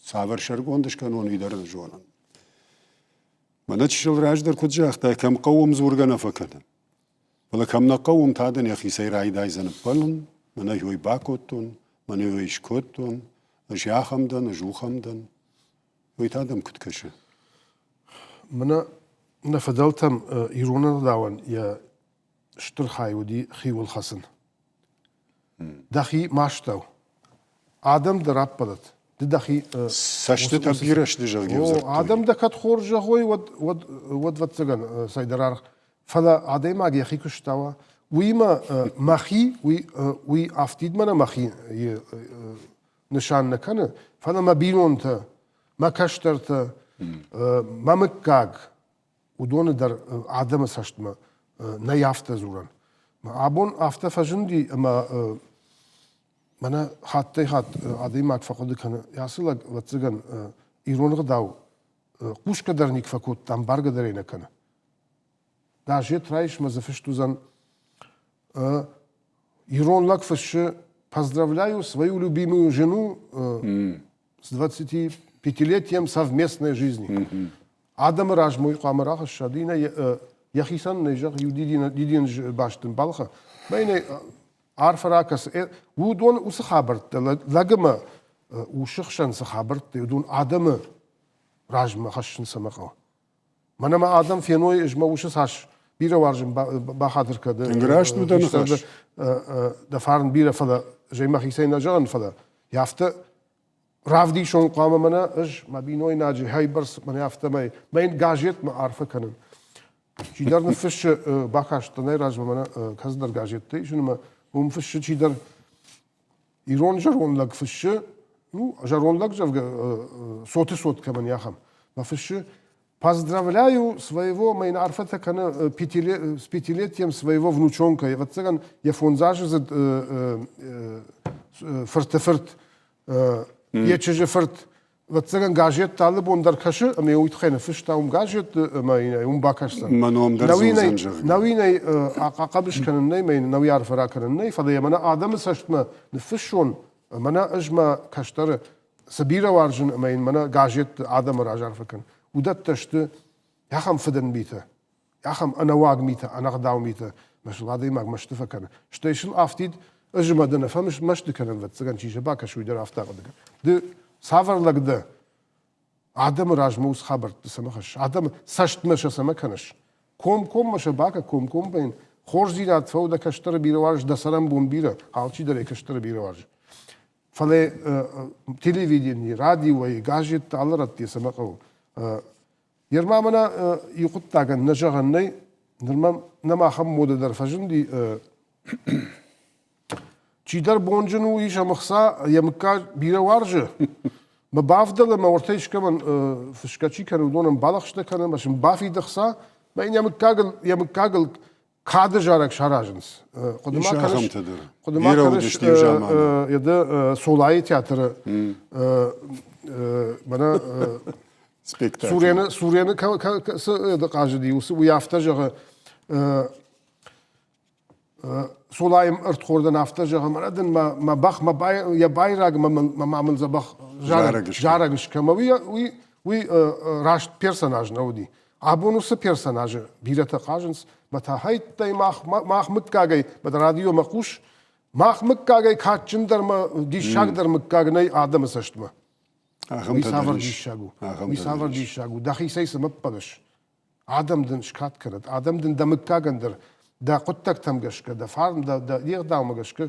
A: цавӕр сӕргонд скӕнон, уый дӕр ын зонын. Мӕнӕ чысыл раздӕр куыд загътай, кӕм хъӕуы, уым дзургӕ нӕ фӕкӕны. Фӕлӕ кӕм нӕ хъӕуы, уым та дын йӕхицӕй райдайдзӕн ӕппӕлын, мӕнӕ уый бакодтон, мӕнӕ уый скодтон, ӕз ахӕм дӕн, ӕз ухӕм дӕн. Уый та дӕм куыд кӕсы?
B: Мӕнӕ нӕ фыдӕлтӕм ирон ӕгъдауӕн йӕ стыр хай уыди хиуыл хӕцын. Дӕхи мастау. Адӕм дӕ раппӕлӕд. Ды дӕхи
A: Цӕстытӕ бирӕ сты, зӕгъгӕ, дзырдтой.
B: Адӕм дӕ кӕд хорз зӕгъой, уӕд, уӕд, уӕд ӕвӕццӕгӕн, цӕйдӕр аргъ. Фӕлӕ адӕймаг йӕхи куы стауа, уыимӕ мӕхи, уый, уый афтидмӕ нӕ мӕхи нысан нӕ кӕны, фӕлӕ мӕ бинонтӕ, мӕ кӕстӕртӕ, мӕ мыггаг, уыдоны дӕр адӕмы цӕстмӕ нӕй афтӕ дзурӕн. Абон афтӕ фӕзынди, ӕмӕ мӕнӕ хаттӕй-хатт адӕймаг фӕхъуыды кӕны, ацы лӕг, ӕвӕццӕгӕн, ирон ӕгъдау хъусгӕ дӕр никуы фӕкодта, ӕмбаргӕ дӕр ӕй нӕ кӕны. Газет райс мӕ дзы фыст уыдзӕн ирон лӕг фыссы «Поздравляю свою любимую жену с 25-летием совместной жизни». Адӕмы размӕ уый хъуамӕ рахӕсса, ды йын йӕхицӕн нӕ зӕгъ, иу дидин баст ын балхӕ, мӕ йын арфӕ ракӕс. Уыдон уыцы хабӕрттӕ, лӕг ӕмӕ усы хсӕн цы хабӕрттӕ, уыдон адӕмы размӕ хӕссын цӕмӕ хъӕуы. Мӕнӕ мӕ адӕм феной, ӕз мӕ усы цас бирӕ уарзын, бахатыр кӕ.
A: Тынг раст у дӕ ныхас.
B: Дӕ фарн бирӕ, фӕлӕ зӕй мӕхицӕй нӕ зӕгъын, фӕлӕ афтӕ равдисон хъуамӕ мӕнӕ ӕз мӕ бинойнаджы хӕйбӕрц мӕнӕ афтӕмӕй мӕ йын газетмӕ арфӕ кӕнын. Чидӕр ныффыссы, бакастӕн ӕй размӕ мӕнӕ кӕцыдӕр газеттӕ исын ӕмӕ уым фыссы чидӕр ирон зӕронд лӕг фыссы, ну, зӕронд лӕг, зӕгъгӕ, цоты цот кӕмӕн и ахӕм, мӕ фыссы Поздравляю своего, мӕ йын арфӕтӕ кӕны с пятилетием своего внучонка. Ӕвӕццӕгӕн, йӕ фондзаздзыд фырты фырт, йӕ чызджы фырт ӕвӕццӕгӕн газеттӕ алы бон дӕр кӕсы ӕмӕ уый тыххӕй ныффыста уым газетты ӕмӕ йын ӕй уым бакӕсдзӕн.
A: Мӕ ном дӕр дзы зӕгъгӕ.
B: Нӕуи нӕй ахъӕбыс кӕнын нӕй, мӕ йын нӕуи арфӕ ракӕнын нӕй, фӕлӕ йӕ мӕнӕ адӕмы цӕстмӕ ныффыссон, мӕнӕ ӕз мӕ кӕстӕры цы бирӕ уарзын ӕмӕ йын мӕнӕ газетты адӕмы раз арфӕ кӕн, уыдӕттӕ сты ахӕм фыдӕнмитӕ, ахӕм ӕнӕуаг митӕ, ӕнӕгъдау митӕ, мӕ сыл адӕймаг мӕсты фӕкӕны. Стӕй сыл афтид ӕз ӕмӕ дӕ нӕ фӕмӕсты кӕнын, ӕвӕццӕгӕн, чи сӕ бакӕсы, уый дӕр афтӕ ахъуыды кӕны. Ды цавӕр лӕг дӕ? Адӕмы размӕ уыцы хабӕртты цӕмӕ хӕссыс? Адӕмы цӕстмӕ сӕ цӕмӕ кӕныс? Комкоммӕ сӕ бакӕ, комкоммӕ йын хорздзинад фӕу, дӕ кӕстӕры бирӕ уарз, дӕ цӕрӕнбон бирӕ, алчидӕр йӕ кӕстӕры бирӕ уарзы. Фӕлӕ телевидени, радиойы, газетты алы рӕтты цӕмӕ хъӕуы. Ерма мӕнӕ иу хъуыддагӕн нӕ зӕгъӕн нӕй, нырма нӕм ахӕм мода дӕр фӕзынди. Чидӕр бонджын у, ис ӕм ӕхца, йӕ мыггаг бирӕ уарзы. Мӕ бавдӕлы мӕ уӕртӕ искӕмӕн фысгӕ чи кӕны, уыдонӕн балӕгъстӕ кӕны, мӕ сын бафиды ӕхца, мӕ йын йӕ мыггагыл кады зарӕг саразынц. Хъуыды ма кӕныс, хъуыды ма кӕныс, еды Солайы театры мӕнӕ Сурены, Сурены цы хъазыди, уый афтӕ зӕгъы, Солайы ӕрдхордӕн афтӕ зӕгъы, мӕнӕ дын мӕ бӕх, мӕ йӕ байраг мӕ ма мын дзӕбӕх зарӕг скӕн. Уый, уый, уый раст персонаж нӕ уыди. Абон уыцы персонажы бирӕтӕ хъазынц, мӕ та хӕйттӕй мах, мах мыггагӕй, мӕ радиомӕ хъус, мах мыггагӕй кадджындӕр мӕ диссагдӕр мыггаг нӕй адӕмы цӕстмӕ. Уый цавӕр диссаг у? Уый цавӕр диссаг у? Дӕхицӕй цы мӕппӕлыс? Адӕм дын скад кӕнӕд, адӕм дын дӕ мыггагӕн дӕр дӕ хъуыддӕгтӕм гӕсгӕ, дӕ фарн, дӕ, дӕ не гъдаумӕ гӕсгӕ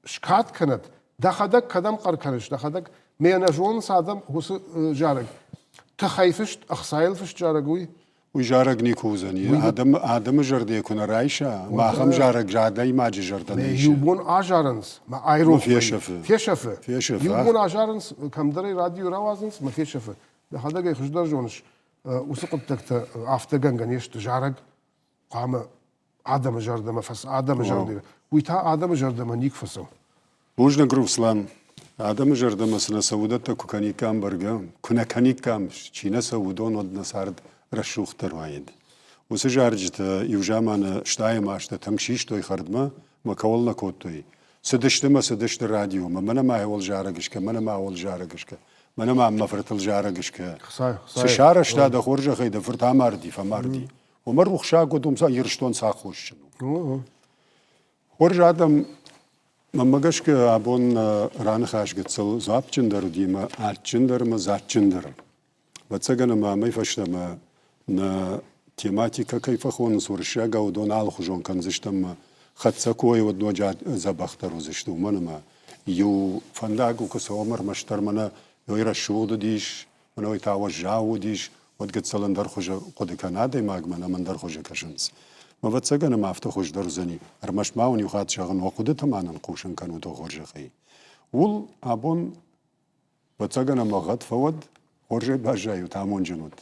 B: скад кӕнӕд, дӕхӕдӕг кӕдӕм хъӕр кӕныс, дӕхӕдӕг. Ме нӕ зонынц адӕм уыцы зарӕг. Тыхӕй фыст, ӕхцайыл фыст зарӕг уый.
A: Уый зарӕг никуы уыдзӕни. Адӕмы, адӕмы зӕрдӕ куы нӕ райса, ӕмӕ ахӕм зарӕг адӕймаджы зӕрдӕ нӕ исы.
B: Иу бон азарынц, мӕ айрох
A: фесӕфы.
B: Фесӕфы.
A: Фесӕфы.
B: Иу бон азарынц, кӕмдӕр ӕй радио рауадзынц, мӕ фесӕфы. Дӕхӕдӕг ӕй хуыздӕр зоныс, уыцы хъуыддӕгтӕ афтӕ гӕнгӕ не сты. Зарӕг хъуамӕ адӕмы зӕрдӕмӕ фӕц адӕмы зӕрдӕ. Уый та адӕмы зӕрдӕмӕ никуы фӕцӕуы.
A: Бузныг, Руслан. Адӕмы зӕрдӕмӕ цы нӕ цӕуы, уыдӕттӕ куы кӕниккам бӕргӕ, куы нӕ кӕниккам, чи нӕ цӕуы, уыдон, уӕд нӕ цард рӕсугъддӕр уаид. Уыцы зарджытӕ иу заманы стайӕм азтӕ тынг систой хӕрдмӕ мӕ кӕуыл нӕ кодтой. Цыдысты мӕ цыдысты радиомӕ, мӕнӕ ма уыл зарӕг скӕ, мӕнӕ ма уыл зарӕг скӕ, мӕнӕ ма мӕ фыртыл зарӕг скӕ. Цы сарӕзта дӕ хорзӕхӕй, дӕ фырт амарди, фӕмарди. Уымӕ рухсаг уыд, уым Ирыстон цы аххосджын у. Хорз адӕм, мӕнмӕ гӕсгӕ, абон раныхас гыццыл дзуапджындӕр уыди ӕмӕ адджындӕр ӕмӕ дзаджджындӕр. Ӕвӕццӕгӕн ӕмӕ амӕй фӕстӕмӕ нӕ тематикӕ кӕй фӕхонынц уырыссагау, уыдон алыхуызон кӕндзыстӕм ӕмӕ хӕццӕ кой уӕд ноджы дзӕбӕхдӕр уыдзысты, уымӕн ӕмӕ иу фӕндагыл куы цӕуӕм, ӕрмӕстдӕр мӕнӕ уый рӕсугъд уыдис, мӕнӕ уый та уӕззау уыдис, уӕд гыццыл ӕндӕр хуызы хъуыды кӕны адӕймагмӕ, нӕм ӕндӕр хуызы кӕсынц. Ӕвӕццӕгӕн ӕмӕ афтӕ хуыздӕр уыдзӕни, ӕрмӕст ма уын иу хатт зӕгъын, уӕ хъуыдыты ма нын хъусын кӕнут уӕ хорзӕхӕй. Ууыл абон, ӕвӕццӕгӕн ӕмӕ гъӕд фӕуӕд, хорзӕй баззайут, амонджын ут.